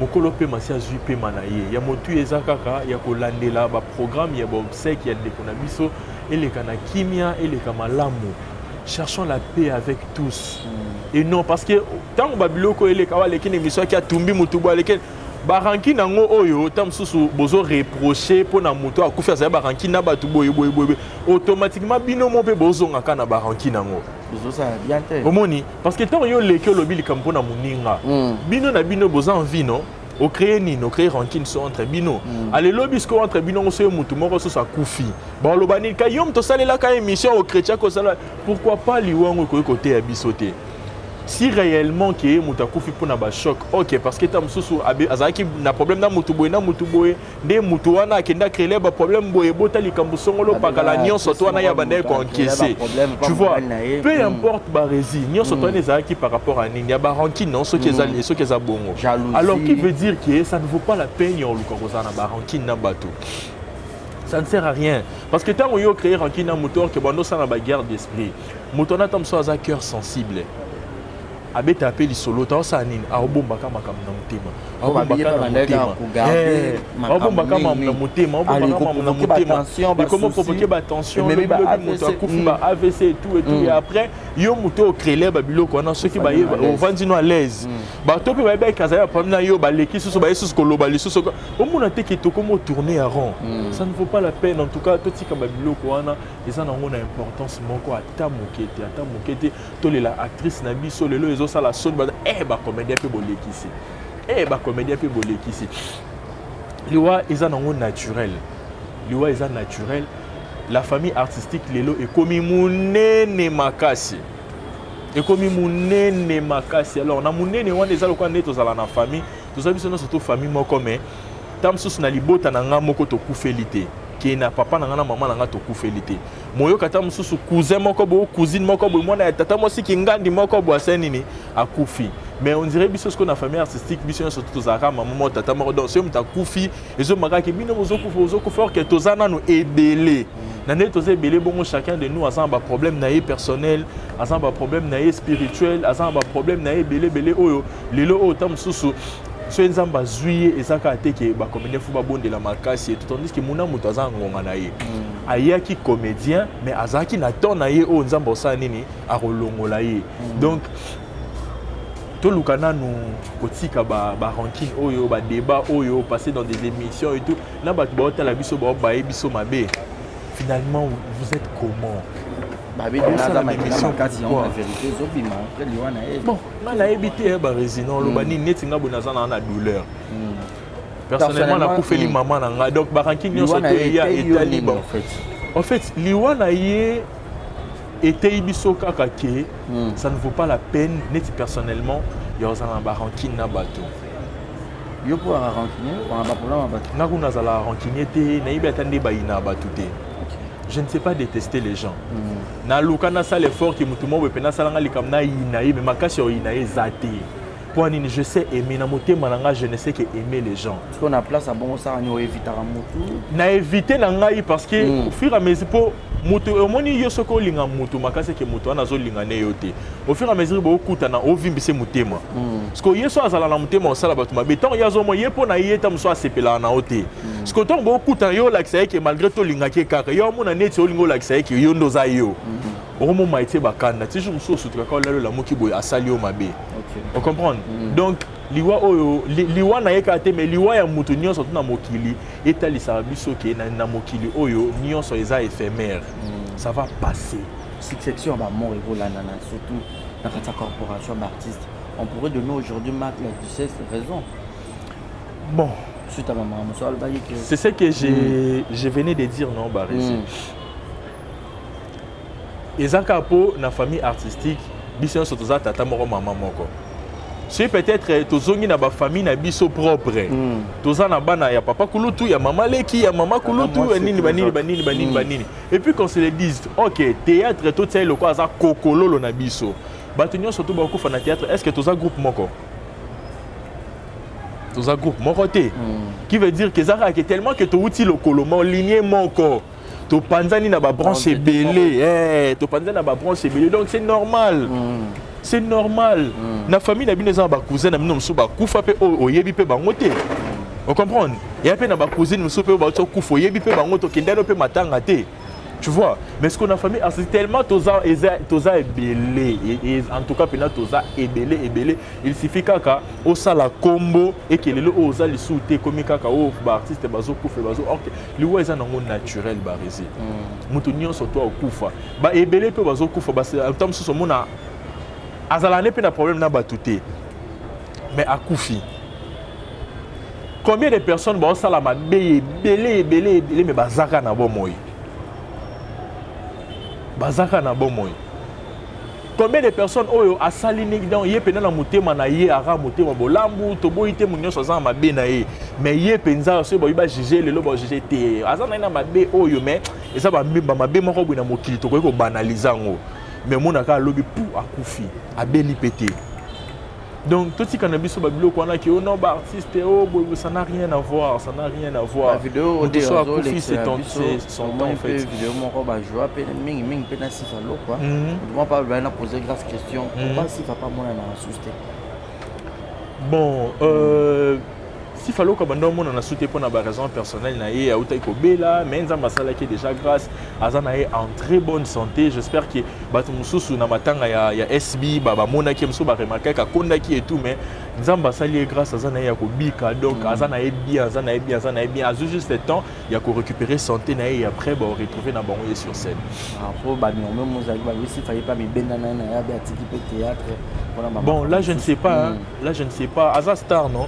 Mokolo mpe masi azwi pema na ye ya motu, eza kaka ya kolandela baprogramme ya baobsèques ya ndeko na biso, eleka na kimia, eleka malamu. Cherchons la paix avec tous et non parce que ntango babiloko eleka, aleki na émission aki atumbi motu boye, aleki barancune yango oyo, ta mosusu bozo reproche mpo na moto akufi azali barancune na bato boye boye boye, automatiquement bino mo mpe bozongaka na barancune yango. Ezosala bien te. Omoni, parce que ntango yo oleki olobi likambo mpo na moninga, bino na bino boza envie, non, ocréer nini? Ocréer rancune so entre bino. Alelobi sikoyo entre bino ngo, soki motu moko soso akufi, baloba nini? Ka yo moto osalelaka émission ochrétien kosala, pourquoi pas liwango ekoki koteya biso te? Si réellement ke moto akufi mpona bachoc, ok, parce que ta mosusu azalaki na problème na motu boye na motu boye, nde motu wana akende acréer baproblème boye, ebota likambo songolo pakala nyonso to wana ya bandaki koencaisser, tu vois. Peu importe barési nyonso to wana ezalaki par rapport à nini ya barancune, non, soki eza, soki eza bongo, alors qui veut dire que ça ne vaut pas la peine ya oluka kozala na barancune na bato. Ça ne sert à rien, parce que ntango yo créer rancune na moto, orke bando osala baguerre d'esprit, moto wana ata mosusu aza cœur sensible, abeta mpe lisolo ta, osala nini? Aobombaka makambo na motema, aobombaka na motema, aobombaka makambo na motema, aobombaka makambo na motema, ekoma provoquer batension, lobi moto akufi, ba AVC et tout et tout. Et après yo moto ocréer babiloko wana, soki ovandi no à l'aise, bato mpe bayebaki azali baproblème na yo, baleki susu, baye susu koloba lisusu, omona te ke tokoma tourner en rond. Ça ne vaut pas la peine. En tout cas totika babiloko wana, eza nango na importance moko ata moke te, ata moke te. Tolela actrice na biso. Lelo ezosala soni, e bacomédien mpe bolekisi, e bacomédien mpe bolekisi. Liwa eza nango naturel, liwa eza naturel. La famille artistique lelo ekomi monene makasi, ekomi monene makasi. Alors na monene wana eza lokola nde tozala na famille, toza biso nyonso to famille moko, mais ta mosusu na libota na nga moko tokufeli te. Ke na papa na nga na mama na nga tokufeli te. Moyoka ata mosusu cousin moko boye, cousine moko boye, mwana ya tata mwasi kingandi moko boye asali nini, akufi. Mais on dirait biso sikoyo na famille artistique, biso nyonso to tozalaka mama moko, tata moko. Donc soki moto akufi, ezomaka ke bino bozokufa, bozokufa, or ke toza nano ebele. Na ndenge toza ebele bongo, chacun de nous aza na baproblème na ye personnel, aza na baproblème na ye spirituel, aza na baproblème na ye ebele ebele. Oyo lelo oyo ta mosusu soki Nzambe azwi ye, eza kaka te ke bacomédien faut babondela makasi et tout, tandis que muna moto aza na ngonga na ye. Ayaki comédien, mais azalaki na temps na ye oyo Nzambe osala nini, akolongola ye. Donc toluka nanu kotika barancune oyo, badébat oyo passer dans des émissions et tout, na bato baotala biso, baobaye biso mabe. Finalement, vous êtes comment? Aza makila makasi yango, na vérité ezobima après liwa na ye. Bon, nga nayebi te, barésino oloba nini. Neti nga boye, naza na douleur personnellement, nakufeli mama na ngai. Donc barancune nyonso to eya etali. Bon, en fait, liwa na ye eteyi biso kaka ke ça ne vaut pas la peine, neti personnellement, ya kozala na barancune na bato. Yo mpo aka rancunier, wana baproblème ya bato? Nga kuna nazala rancunier te, nayebi ata nde bayina bato te. Je ne sais pas détester les gens. Naluka nasala effort ke motu moko boye mpe nasalanga likambo, nayina ye, mais makasi ya oyina ye eza te. Mpo nini? Je sais aimer na motema na nga, je ne sais que aimer les gens. Parce que na place ya bongo, osala nini? Oevitaka motu? Na évite na ngai, parce que au fur et à mesure, mpo moto omoni yo, soki olinga motu makasi eke moto wana azolinga ne yo te, au fur et à mesure bookutana, ovimbise motema. Parce que ye so azala na motema osala bato mabe, ntango ye azomona ye mpo na ye ta mosu asepelaka na yo te. Parce que ntango bookutana, yo olakisa ye ke malgré tolingaki ye kaka, yo omona neti olingi olakisa ye ke yo nde oza yo, okomoma etie bakanda ti jour mosusu osutukaka, olali, olamuki boye, asali yo mabe. Ocomprendre? Donc liwa oyo, liwa na ye kaka te, mais liwa ya moto nyonso to na mokili etalisaka biso ke na mokili oyo nyonso eza éphémère, ça va passer. Succession ya bamort ekolandana, surtout na kati ya corporation ya baartiste. On pourrait donner aujourd'hui Marc la Duchesse raison? Bon. Suite à mama mosu alobaki ke C'est ce que je venais de dire, non, Baresi? Eza kaka mpo na famille artistique, biso nyonso toza tata moko, mama moko. Soki peut-être tozongi na bafamille na biso propre, toza na bana ya papa kulutu, ya mama leki, ya mama kulutu, ya nini, banini, banini, banini, banini. Et puis qu'on se le dise, ok, théâtre totia eloko aza kokololo na biso. Bato nyonso to bakufa na théâtre, est ce que toza groupe moko? Toza groupe moko te. Qui veut dire que eza kaka ke tellement ke towuti lokolo mo, ligne moko, topanzani na babranche ebele, topanzani na babranche ebele. Donc c'est normal, c'est normal. Na famille na bino, eza na bacousin na bino mosusu bakufa mpe oyo oyebi mpe bango te, ocomprendre? Eya mpe na bacousine mosusu mpe oyo bauti okufa, oyebi mpe bango, tokendani mpe matanga te, tu vois? Mais ce qu'on a famille, c'est tellement toza eza toza ebele, en tout cas mpena toza ebele ebele. Il suffit kaka osala kombo ekelelo oyo oza lisusu te, ekomi kaka oyo baartiste bazokufa bazo. Ok, liwa eza nango naturel, baresi. Moto nyonso to akufa, baebele mpe bazokufa. Ata mosusu omona azala ne mpe na problème na bato te, mais akufi. Combien de personnes baosala mabe ebele ebele ebele, mais bazaka na bomoi, bazaka na bomoi? Combien de personnes oyo asali nini, donc ye mpenza na motema na ye aka motema bolambu, toboyi te, moto nyonso aza na mabe na ye, mais ye mpenza soki bayi bajuge lelo, bajuge te aza na ye na mabe oyo, mais eza bamabe moko boye na mokili tokoki kobanalize yango. Mais omonaka alobi pu akufi, abeli mpe te. Donc totika na biso babiloko wana ke oh non, baartiste oh boye, ça n'a rien à voir, ça n'a rien à voir. Moto so akufi, c'est son temps en fait. Vidéo moko bajoa mpe mingimingi mpe na Sifa Lokwa, moto moko pa na poser grâce question: pourquoi Sifa pa mona na susu te? Bon, Sifa Lokwa banda omona na su te mpo na baraison personnelle na ye, autaki kobela, mais Nzambe asalaki déjà grâce, aza na ye en très bonne santé. J'espère que bato mosusu na matanga ya SB bamonaki ye, mosusu baremarkaki akondaki et tout, mais Nzambe asali ye grâce, aza na ye ya kobika. Donc aza na ye bien, aza na ye bien, aza na ye bien. Azwi juste temps ya korécupérer santé na ye et après baoretrouve na bango ye sur scène. Po banorme mozalaki babi Sifa ye mpe amibenda na ye na ye abe atiki mpe théâtre mpona. Bon, là je ne sais pas, hein. Là je ne sais pas, aza star, non?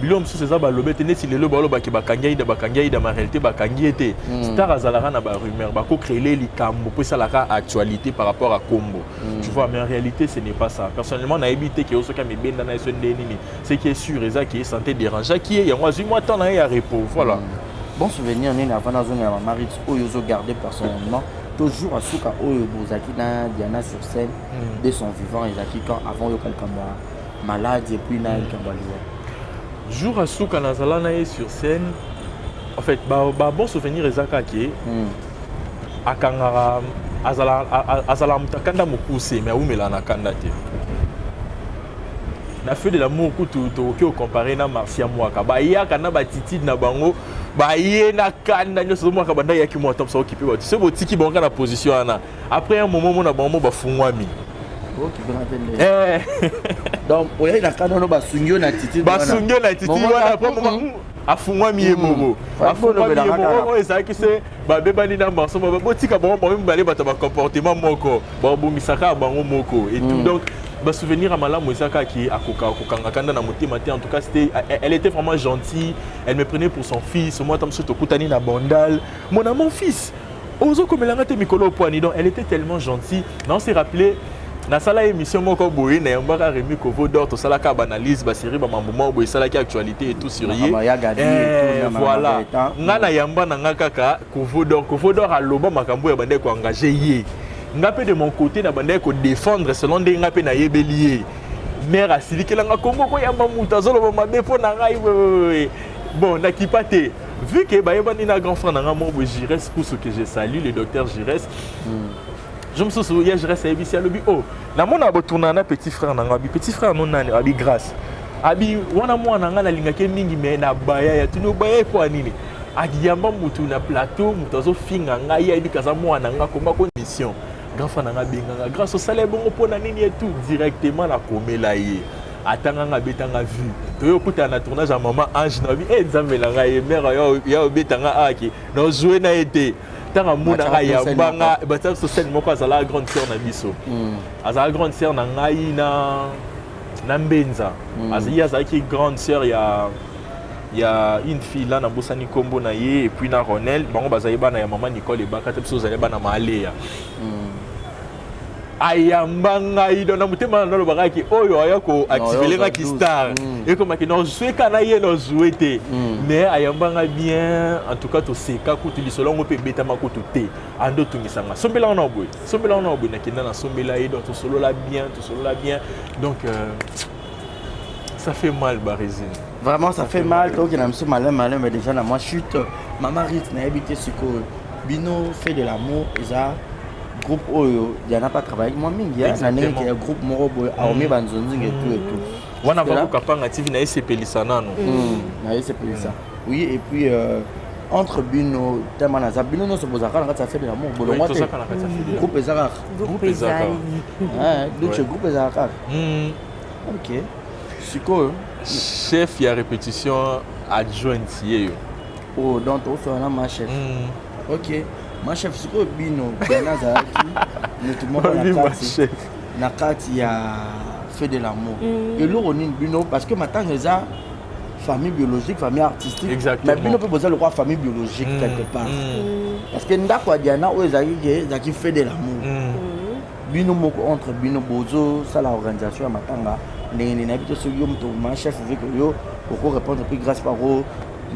Biloko mosusu eza balobi te. Neti lelo balobaki bakangi Aida, bakangi Aida, ma réalité bakangi ye te. Star azalaka na barumeur, bakocréele likambo mpo esalaka actualité par rapport à kombo, tu vois? Mais en réalité, ce n'est pas ça. Personnellement, nayebi te ke soki amibenda na ye so nde nini. Ce qui est sûr eza ke santé dérangeaki ye, yango azwi mwa temps na ye ya repos, voilà. Bon souvenir nini avant nazongela mama Ritz oyo ozogarde personnellement toujours asuka oyo bozalaki na Diana sur scène de son vivant, ezalaki quand, avant oyoka likambo ya malade et puis na likambo ya liwa? Jour asuka nazala na ye sur scène, en fait ba bon souvenir eza kaka ke akangaka, azala moto akanda mokuse, mais awumela na kanda te. Na Feu de l'amour kutu tokoki ocompare na Marcia Mwaka, bayaka na batitude na bango, baye na kanda nyonso. Ozomwaka banda yaki mwa ntango okipe bato, soki botiki bango kaka na position wana, après un moment mona bango bafungwami. Eh. Donc oyaki na kanda wana, basungi yo na attitude. Basungi yo na attitude wana, après moment afungwami ye moko, afungwami ye moko. Oyo ezalaki se babebani na morceau, botika bango, bango mibale bato bacomportement moko, babongisaka bango moko et tout. Donc basouvenir ya malamu eza kaka akoka kokanga kanda na motema te. En tout cas, c'était, elle était vraiment gentille, elle me prenait pour son fils. Moi ata mosusu tokutani na Bandal, mona mon fils ozokomelanga te mikolo opwani. Donc elle était tellement gentille. Na on s'est rappelé, nasala émission moko boye, nayambaka Rémi Kovo d'or, tosalaka baanalyse, basérie, bamambo moko boye esalaki actualité et tout sur ye. Voilà, nga nayamba na nga kaka Kovo d'or. Kovo d'or aloba makambo ya bandeki koengage ye, nga mpe de mon côté na bandeki kodéfendre selon ndenge nga mpe nayebeli ye. Mare asilikelanga Kongo koyamba moto azoloba mabe mpo na ngai. Bon, nakipa te, vu que bayebani na grand frère na nga moko boye, Gires Kusu, que je salue, le docteur Gires. Je mosusu ya Gires ayebisi, alobi: «Oh, namona botourna na petit frère na nga.» Abi: «Petit frère no nani?» Abi: «Grâce.» Abi: «Wana mwana nga nalingaki mingi, me na baya ya tuni obaya epo ya nini? Akiyamba mutu na plateau, moto azofinga ngai, ayebi kaza mwana nga komba ko mission.» Grand frère na nga abenganga: «Grâce, osala ebongo mpo na nini?» Et tout, directement nakomela ye, atanganga, abetanga vue. Toye okutana na tournage ya Mama Ange na bi e Nzambe na ngai ye mare ya obetanga aki nazwe na ye te. Ntango amonaka, yambanga, batia biso scène moko. Azalaka grande sœur na biso, azalaka grande sœur na ngai na Mbenza. Ye azalaki grande sœur ya une fille là, nabosani nkombo na ye, et puis na Ronel. Bango bazali bana ya mama Nicole Ebaka te, biso ozali bana Maaleya. Ayamba ngai, donc na motema nalobaka ki oyo aya koactivele nga ki star, ekomaki nazweka na ye, nazwe te, mais ayamba ngai bien. En tout cas toseka kutu, lisolo yango mpe ebetama kutu te. Ando otungisanga, sombelanga na boye, sombelanga na boye, nakenda nasombela ye. Donc tosolola bien, tosolola bien. Donc ça fait mal, Barésine. Vraiment, ça fait mal. Tokende na biso malin malin, mais déjà na mwa chute. Mama Rit, nayebi te sikoyo bino Fait de l'amour eza groupe oyo Diana pas travaillé mwa mingi na ndenge ya groupe moko boye, aomi banzonzinga etu etu. Wana vakokapanga TV na esepelisa nano. Na esepelisa, oui. Et puis entre bino, tellement naza bino nyonso bozalaka na kati ya Fait de l'amour, bolongwa te, groupe eza kaka? Groupe ezali. Donc groupe ezalaka kaka. Ok, sikoyo chef ya répétition adjointe ye yo. Oh, donc tokosola na ma chef. Ok, ma chef, sikoyo bino, Diana azalaki motu moko na kati ya Fait de l'amour. Eloko nini bino, parce que matanga eza famille biologique, famille artistique. Exactement. Mais bino mpe boza lokwa famille biologique quelque part, parce que ndako ya Diana oyo ezalaki ke ezalaki Fait de l'amour. Bino moko, entre bino, bozosala organisation ya matanga ndenge nini? Nayebi te soki yo moto ma chef, vu que yo oko répondre, puis grâce par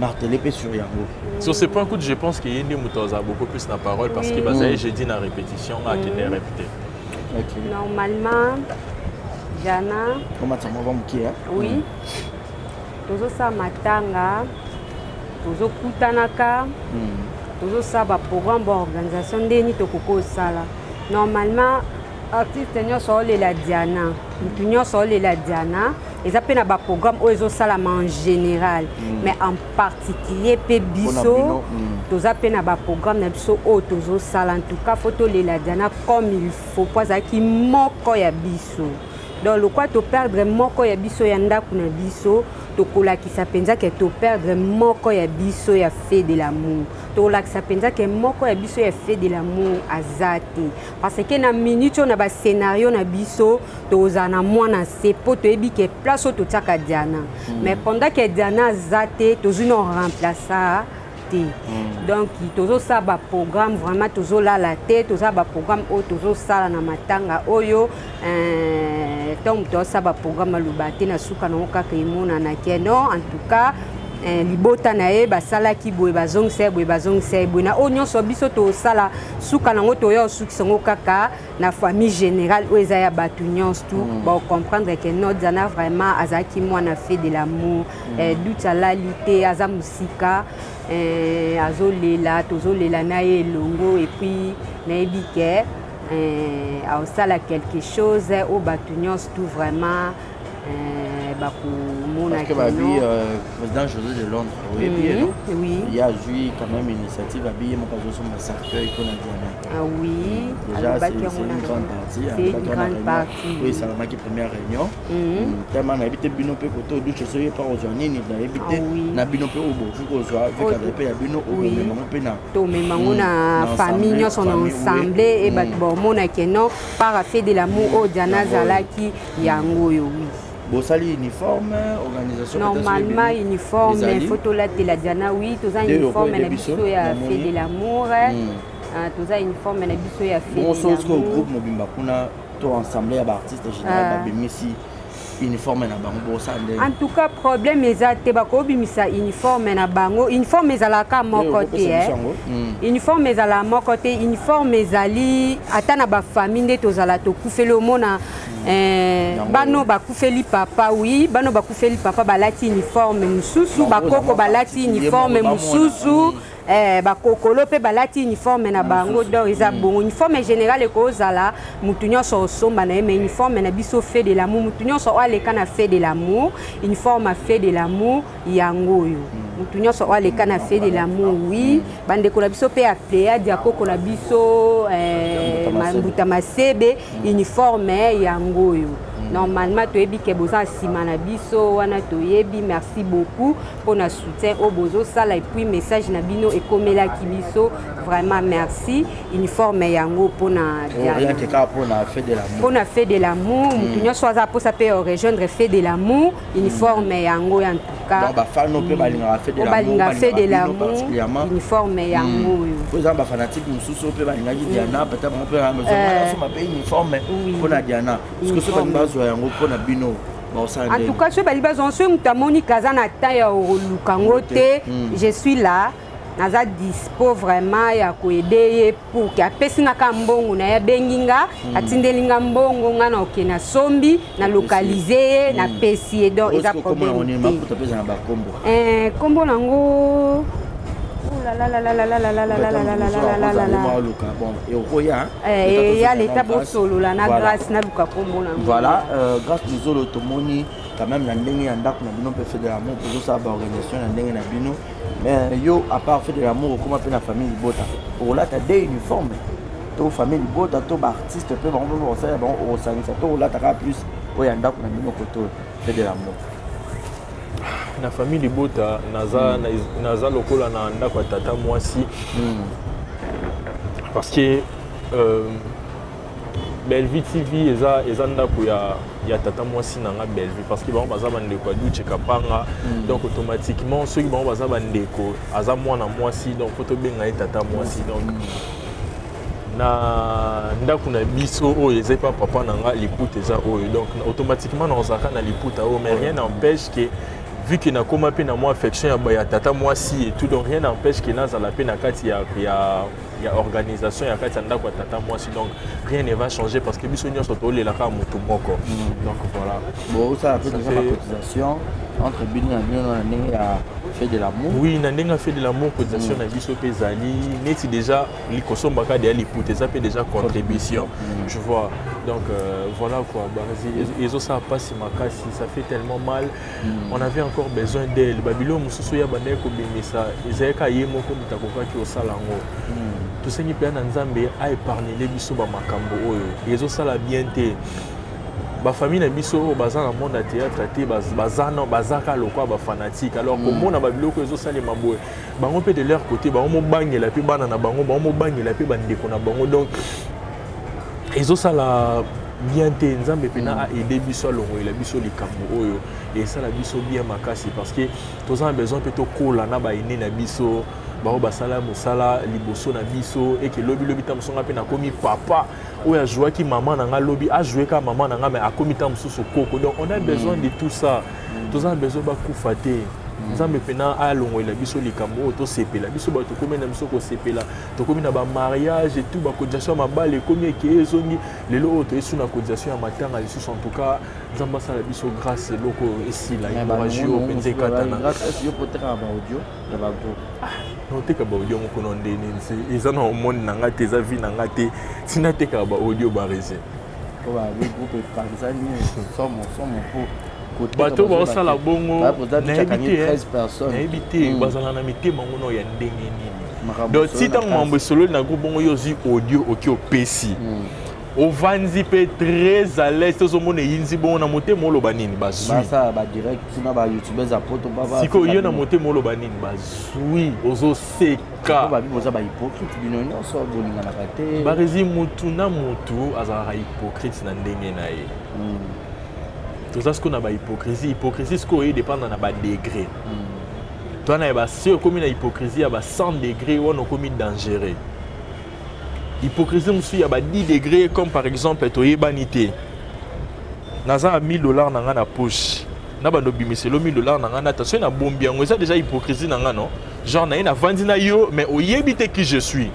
marteler mpe sur yango. Sur ce point, écoute, je pense qu'il y a une moto beaucoup plus na parole, parce que bazali jeudi na répétition, akende répéter. Normalement Diana omatisa mwa moke. Oui, tozosala matanga, tozokutanaka, tozosala baprogramme, baorganisation ndeni tokoki kosala. Normalement artiste nyonso aolela Diana, motu nyonso aolela Diana, eza mpe na baprogramme oyo ezosalama en général, mais en particulier mpe biso toza mpe na baprogramme na biso oyo tozosala. En tout cas, faut tolela Diana comme il faut, po azalaki moko ya biso. Donc lokwa toperdre moko ya biso ya ndako na biso, tokolakisa mpenza ke toperdre moko ya biso ya Fait de l'amour, tokolakisa mpenza ke moko ya biso ya Fait de l'amour aza te, parce que na minute oyo, na bascénario na biso, tozala na mwana se mpo toyebi ke place oyo totiaka Diana. Mais pendant ke Diana aza te, tozwi na remplaça te. Donc tozosala baprogramme, vraiment tozolala te, tozala baprogramme oyo tozosala na matanga oyo. Ntango moto azosala baprogramme, aloba te na suka nango kaka emonana ke non. En tout cas, Libota na ye basalaki boye, bazongisa ye boye, bazongisa ye boye. Na oyo nyonso biso tosala, suka nango toya osukisa yango kaka na famille générale oyo eza ya bato nyonso tu bacomprendre que non, Diana vraiment azalaki mwana fait de l'amour. Duti alali te, aza mosika, azolela, tozolela na ye elongo. Et puis nayebi que aosala quelque chose oyo bato nyonso tu vraiment bakomona. Parce que babi président José de Londres oyebi ye, non? Oui. Ye azwi quand même initiative, abi ye moko azosomba cercueil mpona Diana. Ah oui. Déjà, c'est une grande partie. C'est une grande partie. Oyo esalamaki première réunion, tellement nayebi te bino mpe kote oduce soki epa kozwa nini, nayebi te na bino mpe oyo bokoki kozwa vekazali mpe ya bino, okomemango mpe na Tomemango na famille nyonso na ensemble e bato baomona que non, par fait de l'amour oyo Diana azalaki, yango oyo, oui. Bosali uniforme, organisation? Normalement uniforme faut tolatela Diana, oui, toza uniforme na biso ya fait de l'amour, toza uniforme na biso ya fait. Bonso sikoyo groupe mobimba kuna to ensemble ya baartiste général babimisi uniforme na bango, bosala ndenge? En tout cas problème eza te, bakobimisa uniforme na bango. Uniforme ezalaka moko te, uniforme ezalaka moko te. Uniforme ezali ata na bafamille nde tozala, tokufeli, omona bano bakufeli papa, oui, bano bakufeli papa balati uniforme mosusu, bakoko balati uniforme mosusu, bakokolo mpe balati uniforme na bango. Donc eza bongo, uniforme général ekozala mutu nyonso osomba na ye, mais uniforme na biso fait de l'amour, mutu nyonso oyo aleka na fait de l'amour, uniforme fait de l'amour yango oyo, mutu nyonso oyo aleka na fait de l'amour, oui. Bandeko na biso mpe ya Pléiade, ya koko na biso Mbuta Masebe, uniforme yango oyo. Normalement toyebi que boza nsima na biso wana, toyebi. Merci beaucoup mpona soutien oyo bozosala, et puis message na bino ekomelaki biso, vraiment merci. Uniforme yango mpona mpona fait de l'amour. Mpona fait de l'amour, motu nyonso aza mposa mpe rejoindre fait de l'amour, uniforme yango en tout cas. Bafano mpe balingaka fait de Balingaka fait de l'amour, uniforme yango oyo. Po eza bafanatique mosusu mpe balingaki Diana, peut-être bango mpe basomba mpe uniforme mpona Diana, parce que soki balingi bazwa yango mpona bino, en tout cas soki balingi bazwa, soki moto amoni kaza na temps ya koluka yango te, je suis là, naza dispo vraiment ya koaider ye pour que apesi nga ka mbongo na ye, abengi nga, atindeli nga mbongo, nga na okende nasombi, na localiser ye, napesi ye. Donc eza problème te. Nkombo nango, eya leta, bosolola na Grâce, naluka nkombo nango. Voilà, Grâce Luzolo, tomoni quand même na ndenge ya ndako na bino mpe fait de l'amour, tozosala baorganisation na ndenge na bino, mais yo, à part fait de l'amour, okóma mpe na famille libota, okolata de uniforme to famille libota to baartiste mpe bango mpe bakosalela bango, okosangisa to olata kaka plus oyo ya ndako na bino koto fait de l'amour? Na famille libota naza, naza lokola na ndako ya tata mwasi, parce que Bellevue TV eza ndako ya tata mwasi na nga Bellevue, parce que bango baza bandeko ya Duce Kapanga. Donc automatiquement soki bango baza bandeko, aza mwana mwasi, donc faut tobenga ye tata mwasi. Donc na ndako na biso oyo eza epa papa na nga, liputa eza oyo, donc automatiquement nazalaka na liputa oyo. Mais rien n'empêche que vu que nakóma mpe na mwa affection ya tata mwasi et tout, donc rien n'empêche que nazala mpe na kati ya organisation ya kati ya ndako ya tata mwasi. Donc rien ne va changer parce que biso nyonso tolelaka motu moko. Donc voilà. Bon, osala mpe déjà bacotisation entre bino na bino na ndenge ya fait de l'amour? Oui, na ndenge ya fait de l'amour, cotisation na biso mpe ezali neti déjà kosombaka deya liputa eza mpe déjà contribution, je vois. Donc voilà quoi, ezosala mpasi makasi, ça fait tellement mal. On avait encore besoin d'elle. Babilo mosusu ya bandaki kobimisa ezalaki ye moko moto akokaki kosala yango. Tosengi mpenza na Nzambe aépargnele biso bamakambo oyo ezosala bien te. Bafamille na biso oyo baza na monde ya théâtre te, baza baza lokola bafanatique. Alors komona babiloko ezosalema boye, bango mpe de leur côté bango mobangela mpe bana na bango, bango mobangela mpe bandeko na bango, donc ezosala bien te. Nzambe mpena aide biso, alongolela biso likambo oyo, esala biso bien makasi, parce que toza na besoin mpe tokola na baene na biso bango basala mosala liboso na biso, eke lobilobi ta mosu nga mpe nakomi papa oyo azwaki mama na nga, lobi azwe kaka mama na nga, mais akomi ta mosusu koko. Donc on a besoin de tout ça. Toza na besoin bakufa te. Nzambe mpena alongolela biso likambo oyo, tosepela. Biso bato tokomi na biso kosepela, tokomi na bamariage et tout, bacotisation ya mabala ekomi ekeye ezongi. Lelo oyo toyesu na cotisation ya matanga lisusu. En tout cas, Nzambe asala biso grâce, eloko oyo esila, hémorragie oyo mpenza ekatana. Naoteka baaudio moko na ndeni eza na omoni na nga te, eza vie na nga te, ntina tekaka baaudio barese. Bato baosala bongo, nayebi te bazala na mitema ngono ya ndenge nini. Donc ti ntango mambo esololi na groupe bongo, yo ozwi audio oki opesi, ovandi mpe très à l'aise, tozomona eyinzi bongo, na motema oloba nini? Bazwi sikoyo, yo na motema oloba nini? Bazwi, ozoseka. Boza bahypocrite bino nyonso, bolinganaka te. Baresi, mutu na mutu azalaka hypocrite na ndenge na ye. Toza sikoyo na bahypocrisie. Hypocrisie sikoyo edépendre na badegré. Toa na ya basi, okomi na hypocrisie ya ba 100 degré, wana okomi dangereux. Hypocrisie mosusu ya ba 10 degré, comme par exemple toyebani te, naza na 1000 $ na ngai na poche, na bando obimiselo 1000 $ na ngai nata soki nabombi yango, eza déjà hypocrisie na ngai. Non, genre na ye navandi na yo mais oyebi te qui je suis,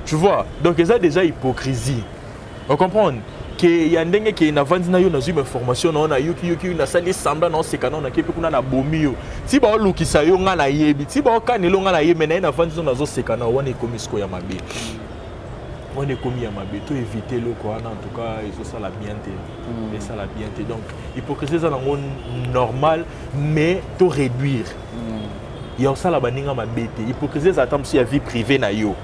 tu vois? Donc eza déjà hypocrisie. Ocomprendre ke ya ndenge ke navandi na yo, nazwi bainformation na yo, nayoki yoki, nasali semblant na oseka na nake mpe kuna nabomi yo, ti baolukisa yo, ngai nayebi, ti baokanela yo, ngai nayebi, me naye navandi zo nazoseka na wana, ekomi sikoyo ya mabe. Wana ekomi ya mabe, to éviter eloko wana. En tout cas, ezosala bien te, esala bien te. Donc hypocrisie eza nango normal, mais to réduire ya osala baninga mabe te. Hypocrisie ezala ta mosusu ya vie privée na yo,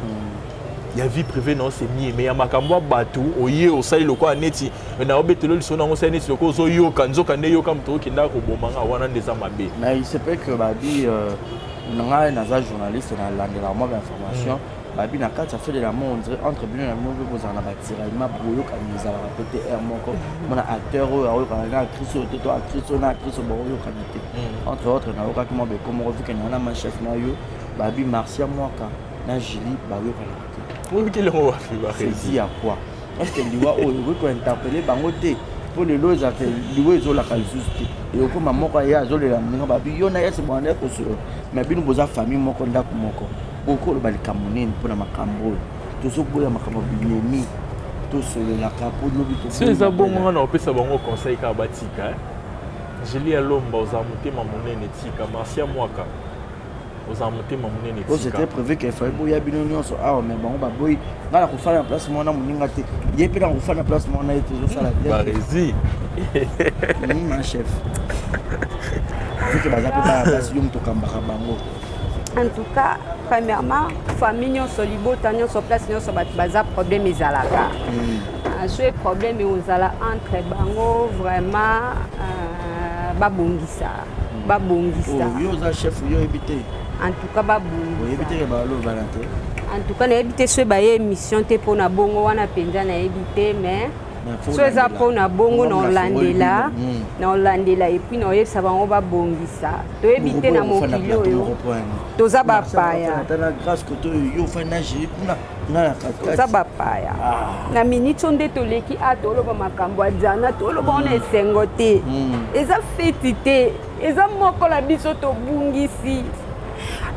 ya vie privée na yo, c'est mieux, mais ya makambo ya bato, oye osali lokola neti na obetelo lisolo nango, osali neti lokola ozoyoka, nzoka nde yoka moto okendaka kobomanga, wana nde eza mabe. Mais il se peut que babi na ngai, naza journaliste, nalandelaka mwa bainformation, babi na kati ya Feu de l'amour, on dirait entre bino na bino mpe bozala na batiraillement, boyokani ezalaka pe te. Aire moko mona acteur oyo aoyokana na actrice oyo te, to actrice oyo na actrice oyo baoyokana te. Entre autres, nayokaki mwa beko moko, vu que naa na ma chef na yo, babi Marcia Mwaka na Julie bayokanaka te. Oyokeli yango wapi? Baresi ya quoi? Est ce que liwa oyo ekoki kointerpeller bango te? Mpo lelo ezalaka liwa ezolaka lisusu te, ekokoma moko aye azolela moninga, babi yo na ye se bwana ekosolola, mais bino boza famille moko, ndako moko, bokoloba likambo nini mpona makambo oyo? Tozoboya makambo binemi, tosololaka mpo lobi. So eza bongo, nga na opesa bango conseil kaka batika. Julie Alomba, oza motema monene, tika. Marcia Mwaka, ozala motema monene. Po c'était prévu que fallait boya bino nyonso awa, mais bango baboyi. Ngai na kofanda na place mwana moninga te, ye mpe na kofanda na place mwana ye te, ezosala te. Baresi. Ma chef, vu que baza mpe bana basi, yo moto okambaka bango. En tout cas, premièrement, famille nyonso, libota nyonso, place nyonso bato baza, problème ezalaka. So problème ozala entre bango, vraiment babongisa, babongisa. Yo oza chef, yo oyebi te? En tout cas, babongisa. Oyebi te ke balobana te? En tout cas, nayebi te so baye émission te mpona bongo wana mpenza, nayebi te, mais so eza mpona bongo, na olandela, na olandela et puis na oyebisa bango babongisa. Toyebi te, na mokili oyo toza bapaya. Toza bapaya. Na miniti oyo nde toleki a toloba makambo ya Diana, toloba wana esengo te, eza feti te, eza moko na biso tobungisi.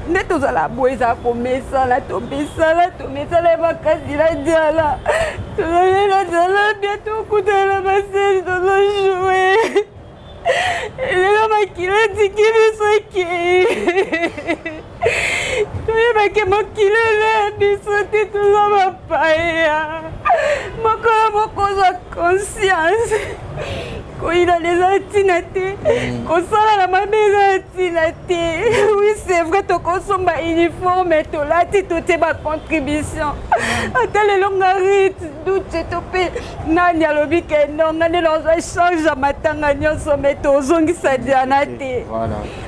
Nde tozala boye, ezala komesana, tomesana, tomesana ye makasi na Diana. Tozali na Diana bien, tokutana na baseli, tozojoue. Elelo makila etiki biso, ekei, toyebaki mokili eza ya biso te, toza bapaya. Mokolo moko ozwa conscience, koyinana eza ntina te, kosala na mabe eza ntina te. Oui, c'est vrai, tokosomba uniforme, tolati, totie bacontribution. Ata lelo nga Rit Duce to mpe nani alobi ke non, nga nde nazwa charge ya matanga nyonso, me tozongisa Diana te.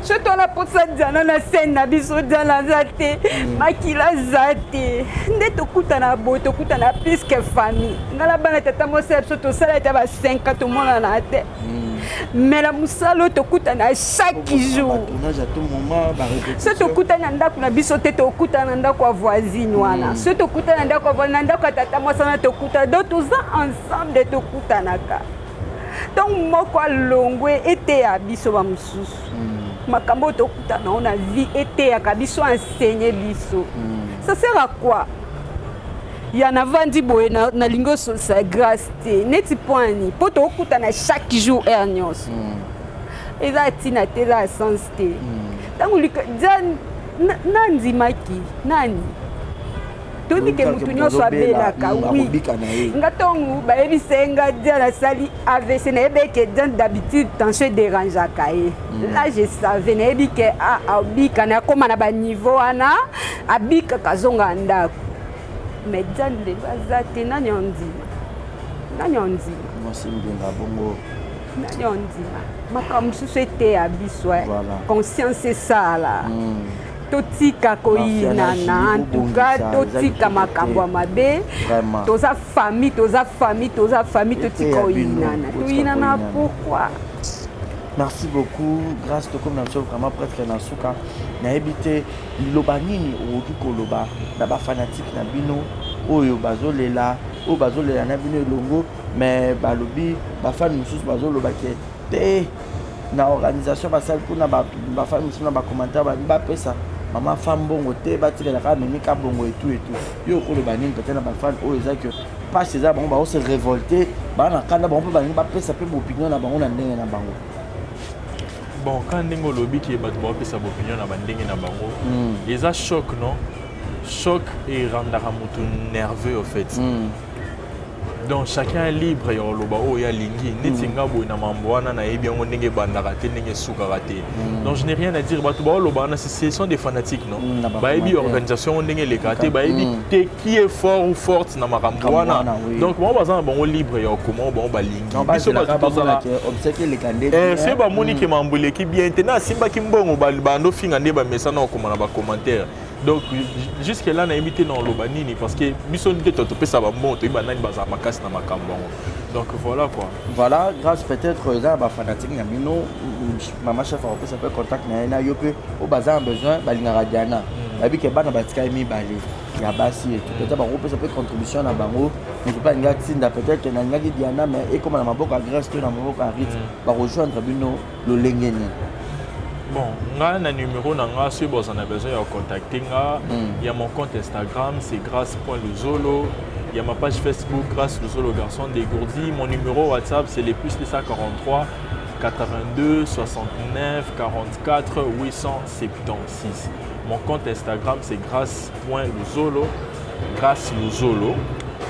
So twana mposa Diana na scène na biso, Diana aza te, makila aza te. Nde tokutana boye, tokutana plus que famille. Nga na bana tata mwasi ya biso tosala ete ba 5 ans tomonana te, mais na mosala oyo tokutana chaque jour. So tokutani na ndako na biso te, tokutana na ndako ya voisine wana. So tokutana na ndako ya voisine, na ndako ya tata mwasi wana tokutana. Donc toza ensemble, tokutanaka. Donc moko alongwe, eteya biso bamosusu. Makambo oyo tokutana ngo na vie eteyaka biso, enseigner biso. Ça sert à quoi ya navandi boye, nalingi ososa Grâce te neti poani mpo tokutana chaque jour, heure nyonso? Eza ntina te, eza ya sens te. Ntango dia nandimaki nani, toyebi ke motu nyonso abelaka. Oui, nga ntongo bayebisa nga dia nasali AVC, nayebi eke dia d'habitude tension edérangeaka ye. Là je savais, nayebi ke abika na akóma na baniveau wana, abikaka, azonga ndako. Mais dia lelo aza te, nani ondima? Nani ondima? Mwasi mbinga bongo. Nani ondima? Makambo mosusu eteya biso, conscience esala. Totika koyinana, en tout cas totika makambo ya mabe. Toza famille, toza famille, toza famille, totika koyinana. Toyinana pourquoi? Merci beaucoup, Grâce. Tokomi na biso vraiment presque na suka. Nayebi te liloba nini okoki koloba na bafanatiques na bino oyo bazolela, oyo bazolela na bino elongo. Mais balobi, bafans mosusu bazoloba ke te, na organisation basali kuna, bafans mosusu na bacommentaire babi bapesa mama fa mbongo te, batikela kaka memi ka bongo etu etu. Yo okoloba nini peut-être na bafans oyo eza ke mpasi eza bango, baose révolte, baa na kanda bango, mpe balingi bapesa mpe boopinion na bango na ndenge na bango? Bon, ka ndenge olobi ke bato baopesa baopinion na bandenge na bango, eza choc, non? Choc erendaka motu nerveux au fait. Donc chacun est libre ya koloba oyo alingi. Neti nga boye na mambo wana, nayebi yango ndenge ebandaka te, ndenge esukaka te. Donc je n'ai rien à dire. Bato baoloba wana, ce sont des fanatiques, non? Bayebi organisation yango ndenge elekaka te, bayebi te qui est fort ou forte na makambo wana. Donc bango baza na bango libre ya kokoma oyo bango balingi. Biso bato tozala soki bamoni ke mambo eleki bien te, na asimbaki mbongo, bando finga nde bamesana kokoma na bacommentaire. Donc jusque là nayebi te na oloba nini, parce que biso nde topesa bambongo, toyebi banani bazala makasi na makambo yango. Donc voilà quoi. Voilà, Grâce, peut-être eza na bafanatique na bino, mama chef akopesa mpe contact na ye na yo mpe, oyo baza na besoin, balingaka Diana, bayebi ke bana batikali mibale ya basi etu, peut-être bakopesa mpe contribution na bango. Moto mpe alingi atinda, peut-être nalingaki Diana, mais ekóma na maboko ya Grâce to na maboko ya Rit, bakojoindre bino lolenge nini? Bon, nga na numéro na nga, soki boza na besoin ya contacter nga, ya mon compte Instagram, c'est grâce.luzolo, il y a ma page Facebook, Grâce Luzolo Garçon Dégourdi. Mon numéro WhatsApp, c'est les plus 243 82 69 44 876. Mon compte Instagram, c'est grâce.luzolo, Grâce Luzolo.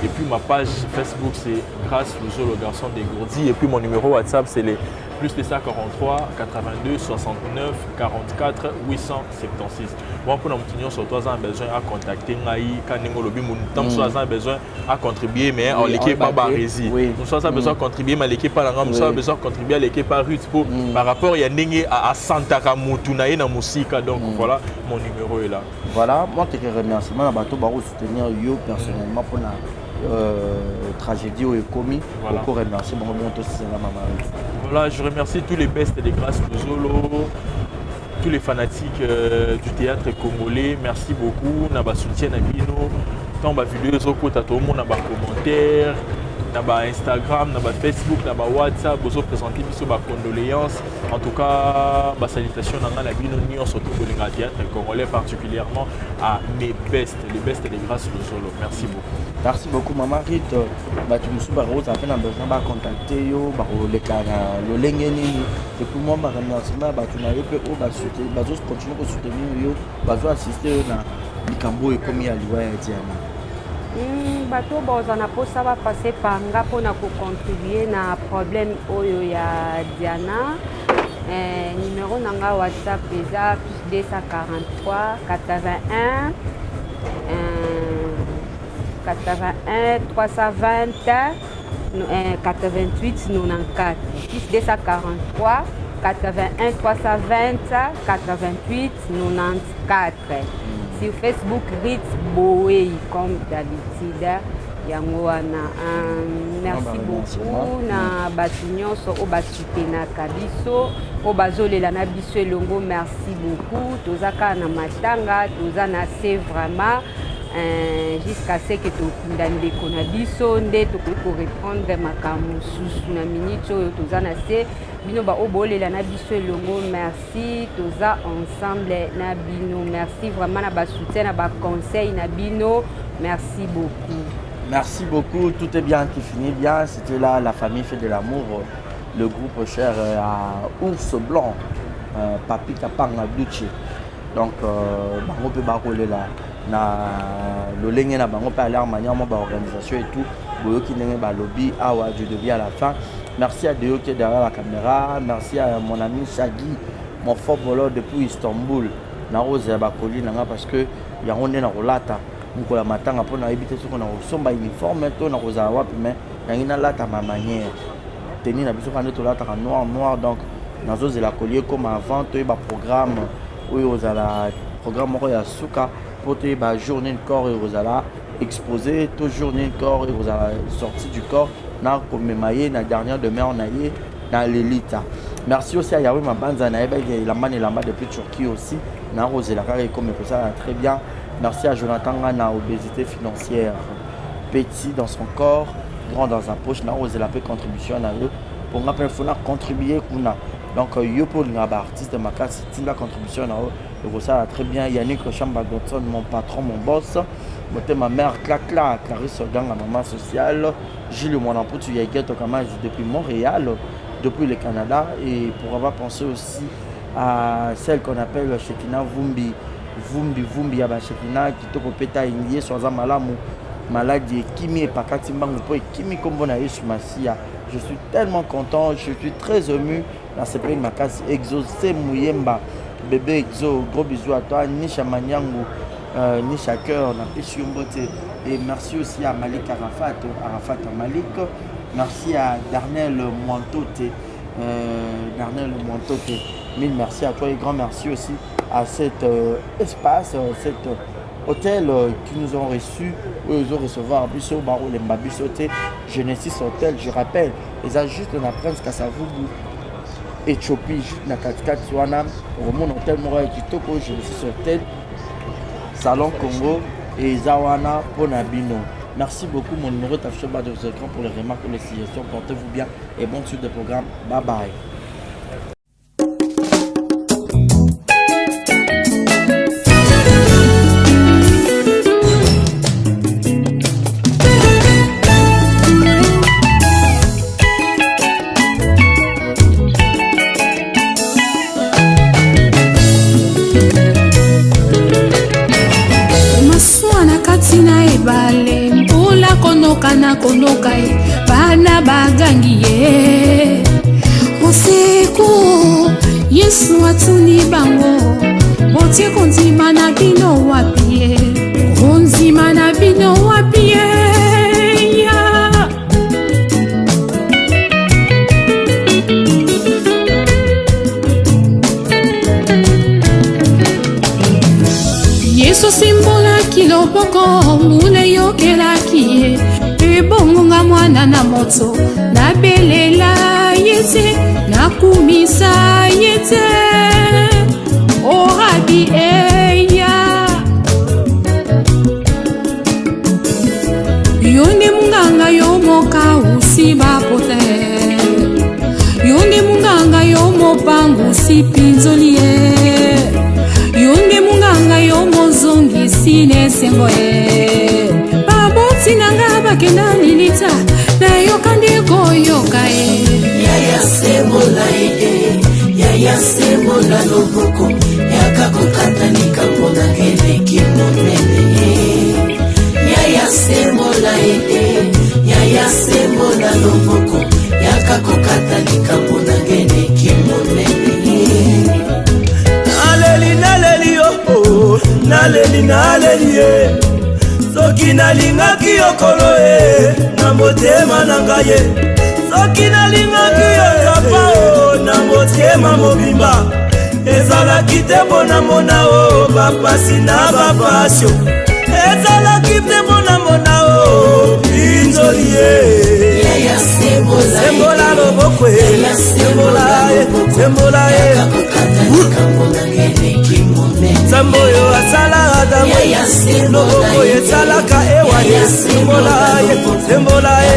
Et puis ma page Facebook, c'est Grâce Luzolo Garçon Dégourdi. Et puis mon numéro WhatsApp, c'est les plus 243 82 69 44 876. Bon, pour moto nyonso to aza na besoin à contacter ngai, ka ndenge olobi, moto mosusu aza na besoin à contribuer, mais oleki pa barési, mosusu aza besoin à contribuer, mais aleki pa na ngai, mosusu aza besoin à contribuer, aleki pa Ruth, po par rapport ya ndenge asantaka motu na ye na mosika. Donc voilà, mon numéro est là. Voilà, moi, quelques remerciements na bato bakosoutenir yo personnellement mpona tragédie oyo ekomi. Oko remercier bango bongo, tosisana mama Ruth. Voilà, je remercie tous les bestes de Grâce Luzolo, tous les fanatiques du théâtre congolais. Merci beaucoup. Na ba soutien na bino. Tant ba vidéo ezokota, tomona ba commentaire na ba Instagram, na ba Facebook, na ba WhatsApp, bozo présenter biso ba condoléances. En tout cas, ba salutations na nga na bino nyonso to bolinga théâtre congolais, particulièrement à mes bestes, les bestes de Grâce Luzolo. Merci beaucoup. Merci beaucoup, mama Rit. Bato mosusu bakozala mpe na besoin bacontacte yo, bakoleka na lolenge nini? Et puis mwa baremerciement ya bato na yo mpe oyo bazocontinue kosoutenir yo, bazoassiste yo na likambo oyo ekomi ya liwa ya Diana. Bato baza na mposa bapase par nga mpona kocontribue na problème oyo ya Diana, numéro na nga WhatsApp eza plus 243 81 81 320 88 94, plus 243 81 320 88 94. Sur Facebook, Rit Boei, comme d'habitude, yango wana. Merci beaucoup na bato nyonso oyo basoutenaka biso, oyo bazolela na biso elongo. Merci beaucoup. Toza kaka na matanga, toza na se vraiment. Jusqu'à ce que tokunda ndeko na biso nde tokoki koreprendre makambo mosusu. Na minute oyo toza na se, bino baoyo bolela na biso elongo, merci, toza ensemble na bino. Merci vraiment na basoutien, na baconseil na bino, merci beaucoup. Merci beaucoup, tout est bien qui finit bien. C'était là la famille fait de l'amour, le groupe cher à Ours Blanc, Papi Kapanga Duce. Donc, bango pe bakolela na lolenge na bango pe à leur manière, moi, ba organisation et tout. Boyoki ndenge balobi awa du début à la fin. Merci à Deo qui est derrière la caméra. Merci à mon ami Shaggy, mon fort bolo depuis Istanbul. Na rose ya bakoli nanga parce que yango nde na kolata mokolo ya matanga, mpo nayebi te soki na kosomba uniforme to na kozala wapi, mais nangi nalata ma manière, tenue na biso kaka nde tolataka, noir noir. Donc nazozela kolie ekoma avant toyeba programme oyo ozala programme moko ya suka, mpo toyeba jour nini corps ekozala exposé to jour nini corps ekozala sorti du corps na komema ye na dernière demeure na ye na lelita. Merci aussi à Yahweh Mabanza, nayebaki elamba na elamba depuis Turquie aussi, nakozela kaka ekoma, ekosala très bien. Merci à Jonathan Ngana, obésité financière, petit dans son corps, grand dans sa poche. Nakozela mpe contribution na yo, mpo nga mpe fona contribuer kuna. Donc yo mpe olingaka baartiste makasi, tinda contribution na yo, ekosala très bien. Yannick Chamba Godson, mon patron, mon boss, motema mère Clacla, Clarisse Oganga, maman sociale, Gilles Mwanamputu Yageto Kamazi depuis Montréal, depuis le Canada. Et pour avoir pensé aussi à celle qu'on appelle Shekina Vumbi, Vumbi Vumbi ya Shekina kitoko peta, Yesu aza malamu, maladi ekimi, epakati mbangu mpo ekimi kombo na Yesu Masiya. Je suis tellement content, je suis très ému. Nasepeli makasi. Exaucé Muyemba, bébé Exo, gros bisous à toi. Nisha Manyangu, Nisha Cœur, napesi yo mbote. Et merci aussi à Malik Arafat, Arafat Malik. Merci à Darnel Mwantote, Darnel Mwantote, mille merci à toi. Et grand merci aussi à cet espace, cet hôtel qui nous ont reçus, oyo ils ont recevoir biso, barolemba biso te, Genesis Hotel, je rappelle, eza juste na Prince Kasavubu, Éthiopie, juste na katikati wana, okomona hôtel moko ya kitoko, Genesis Hotel, Salon Congo eza wana mpona bino. Merci beaucoup. Mon numéro est affiché au bas de vos écrans pour les remarques ou les suggestions. Portez-vous bien et bonne suite de programme. Bye bye. Masuwa na kati na ebale, mbula konoka na konoka ye, bana bagangi ye usiku. Yesu atuni bango: botie kondima na bino wapi ye? Kondima na bino wapi ye? Ya. Yesu asimbolaki loboko, mbula eyokelaki ye. Ebongo nga mwana na moto, nabelela ye te, nakumisa ye te, orabi eya. Yo nde munganga, yo mokausi bapote, yo nde munganga, yo mopangusi mpinzoli ye, yo nde munganga, yo mozongisi na esengo ye. Baboti na nga bakenda lilita, nayoka nde koyoka ye. Yaya sembola ye, yaya sembola loboko, yaka kokata likambo na eleki monene ye. Yaya sembola ye, yaya sembola loboko, yaka kokata likambo na eleki monene ye. Naleli, naleli yo, oh, naleli, naleli ye. Soki nalingaki yo kolo e na motema na ngai ye, soki nalingaki yo papa o na motema mobimba, ezalaki te mpo na mona o bapasi na bapasio, ezalaki te mpo na mona o pinzoli ye. Sembola loboko e, sembola e, sembola e. Nzambe oyo asala Adamu, loboko esalaka Ewa ye, sembola ye, sembola ye.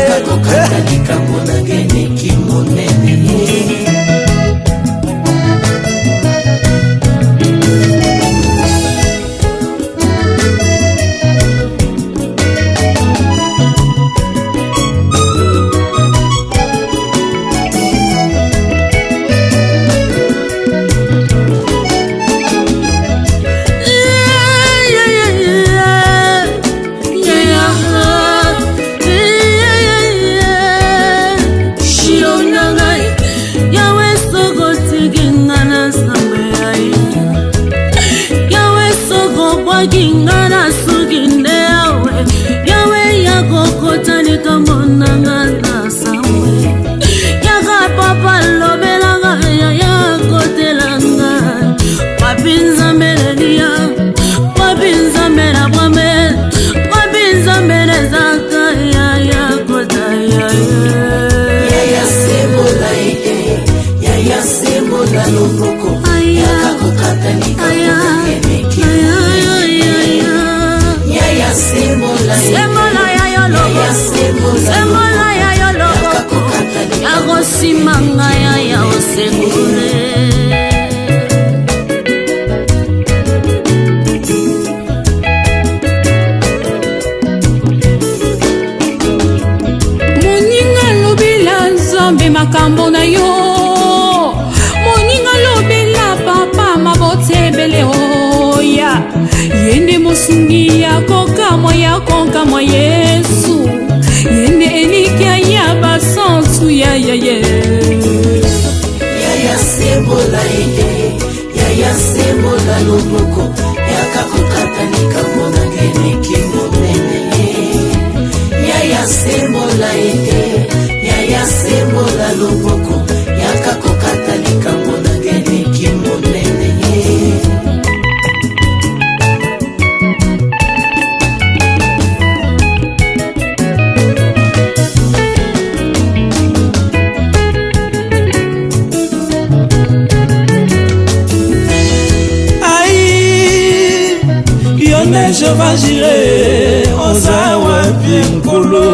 Jehova Jire, oza wapi nkolo?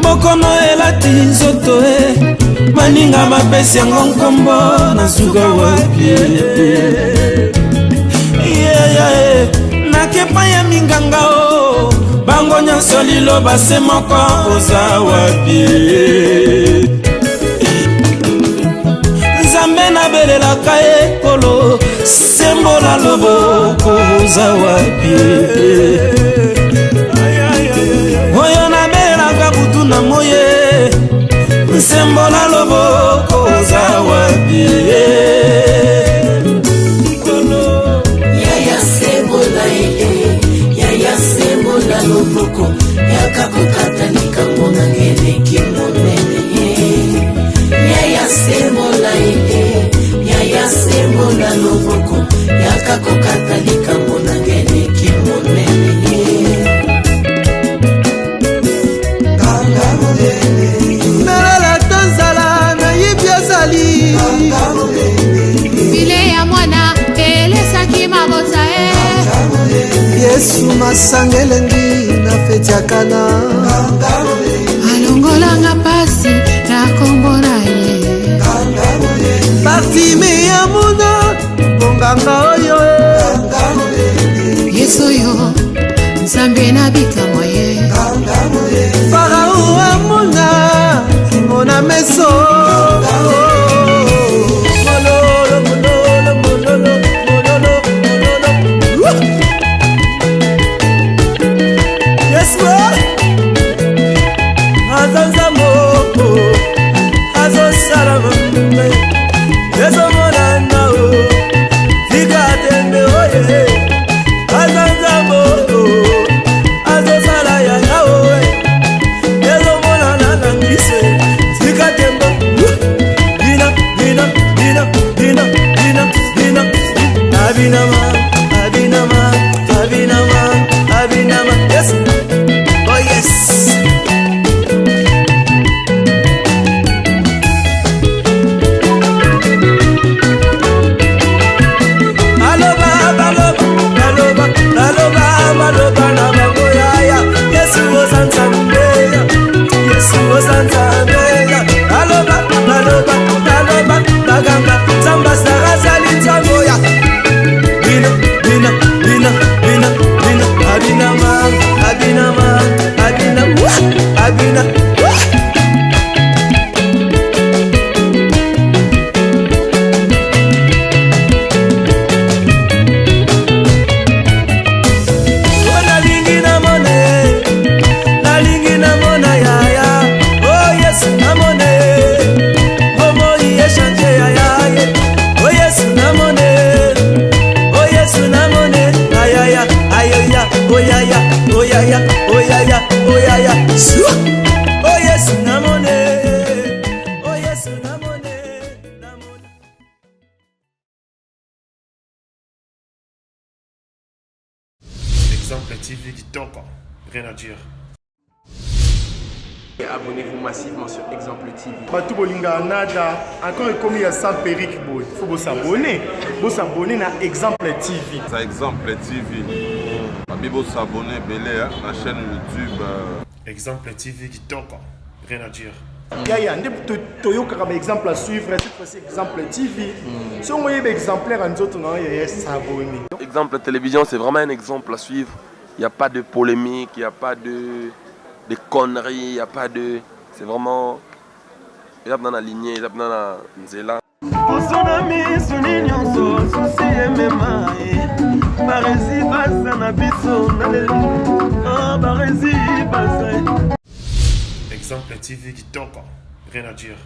Bokono elati nzoto e, baninga bapesi yango nkombo, nasuka wapi? Yeah, yeah. Nakepa ya minganga o, bango nyonso liloba se moko, oza wapi? Nzambe nabelelaka ye kolo, sembola loboko, oza wapi? Oyo nabelelaka butu na moye, sembola loboko, oza wapi? Yaya sembola ye, yaya sembola loboko, yaka kokata likambo na ngeleki monene. Yaya sembola ye, yaya sembola loboko, yaka kokata likambo na ngeleki monene. Nalala ta nzala, nayibi azali Bile ya mwana elesaki mabota e. Yesu masanga elengi na feti ya Kana. Alongolanga pasi na kombo na ye. Bartime ya mona bonganga oyo. Yesu oyo Nzambe na bikamwa ye. Farao amona kingo na meso. Mololo, mololo, mololo, mololo, mololo. Yesu aza Nzambe, azosala mambe ezomonana o, tika tembe oye, aza Nzambe, azosala yanga oye, ezomonana na miso, tika tembe. Bina bina bina bina bina bina, abinama abinama abinama abinama. Yes, oh yes. Exemple TV kitoko, rien à dire. Abonnez-vous massivement sur Exemple TV. Bato bolingaka nada encore ekomi ya sans perruque boye faut bosabone bosabone na exemple tv Ça exemple TV. Babi bo s'abonner ebele hein, na chaîne YouTube. Euh. Exemple TV kitoko, rien à dire. Yaya nde toyokaka baexemple à suivre cette fois-ci exemple tv mm. soki oyeba exemplaire ya nzoto na yo yaya s'abonner. Exemple télévision, c'est vraiment un exemple à suivre. Il n'y a pas de polémique, il n'y a pas de, de conneries, il n'y a pas de. C'est vraiment. eza mpena na lignée, eza mpena na nzela. Poso na miso ni nyonso susi emema ye barezi baza na biso na lelo ah, barezi baza. Exemple TV kitoko, rien à dire.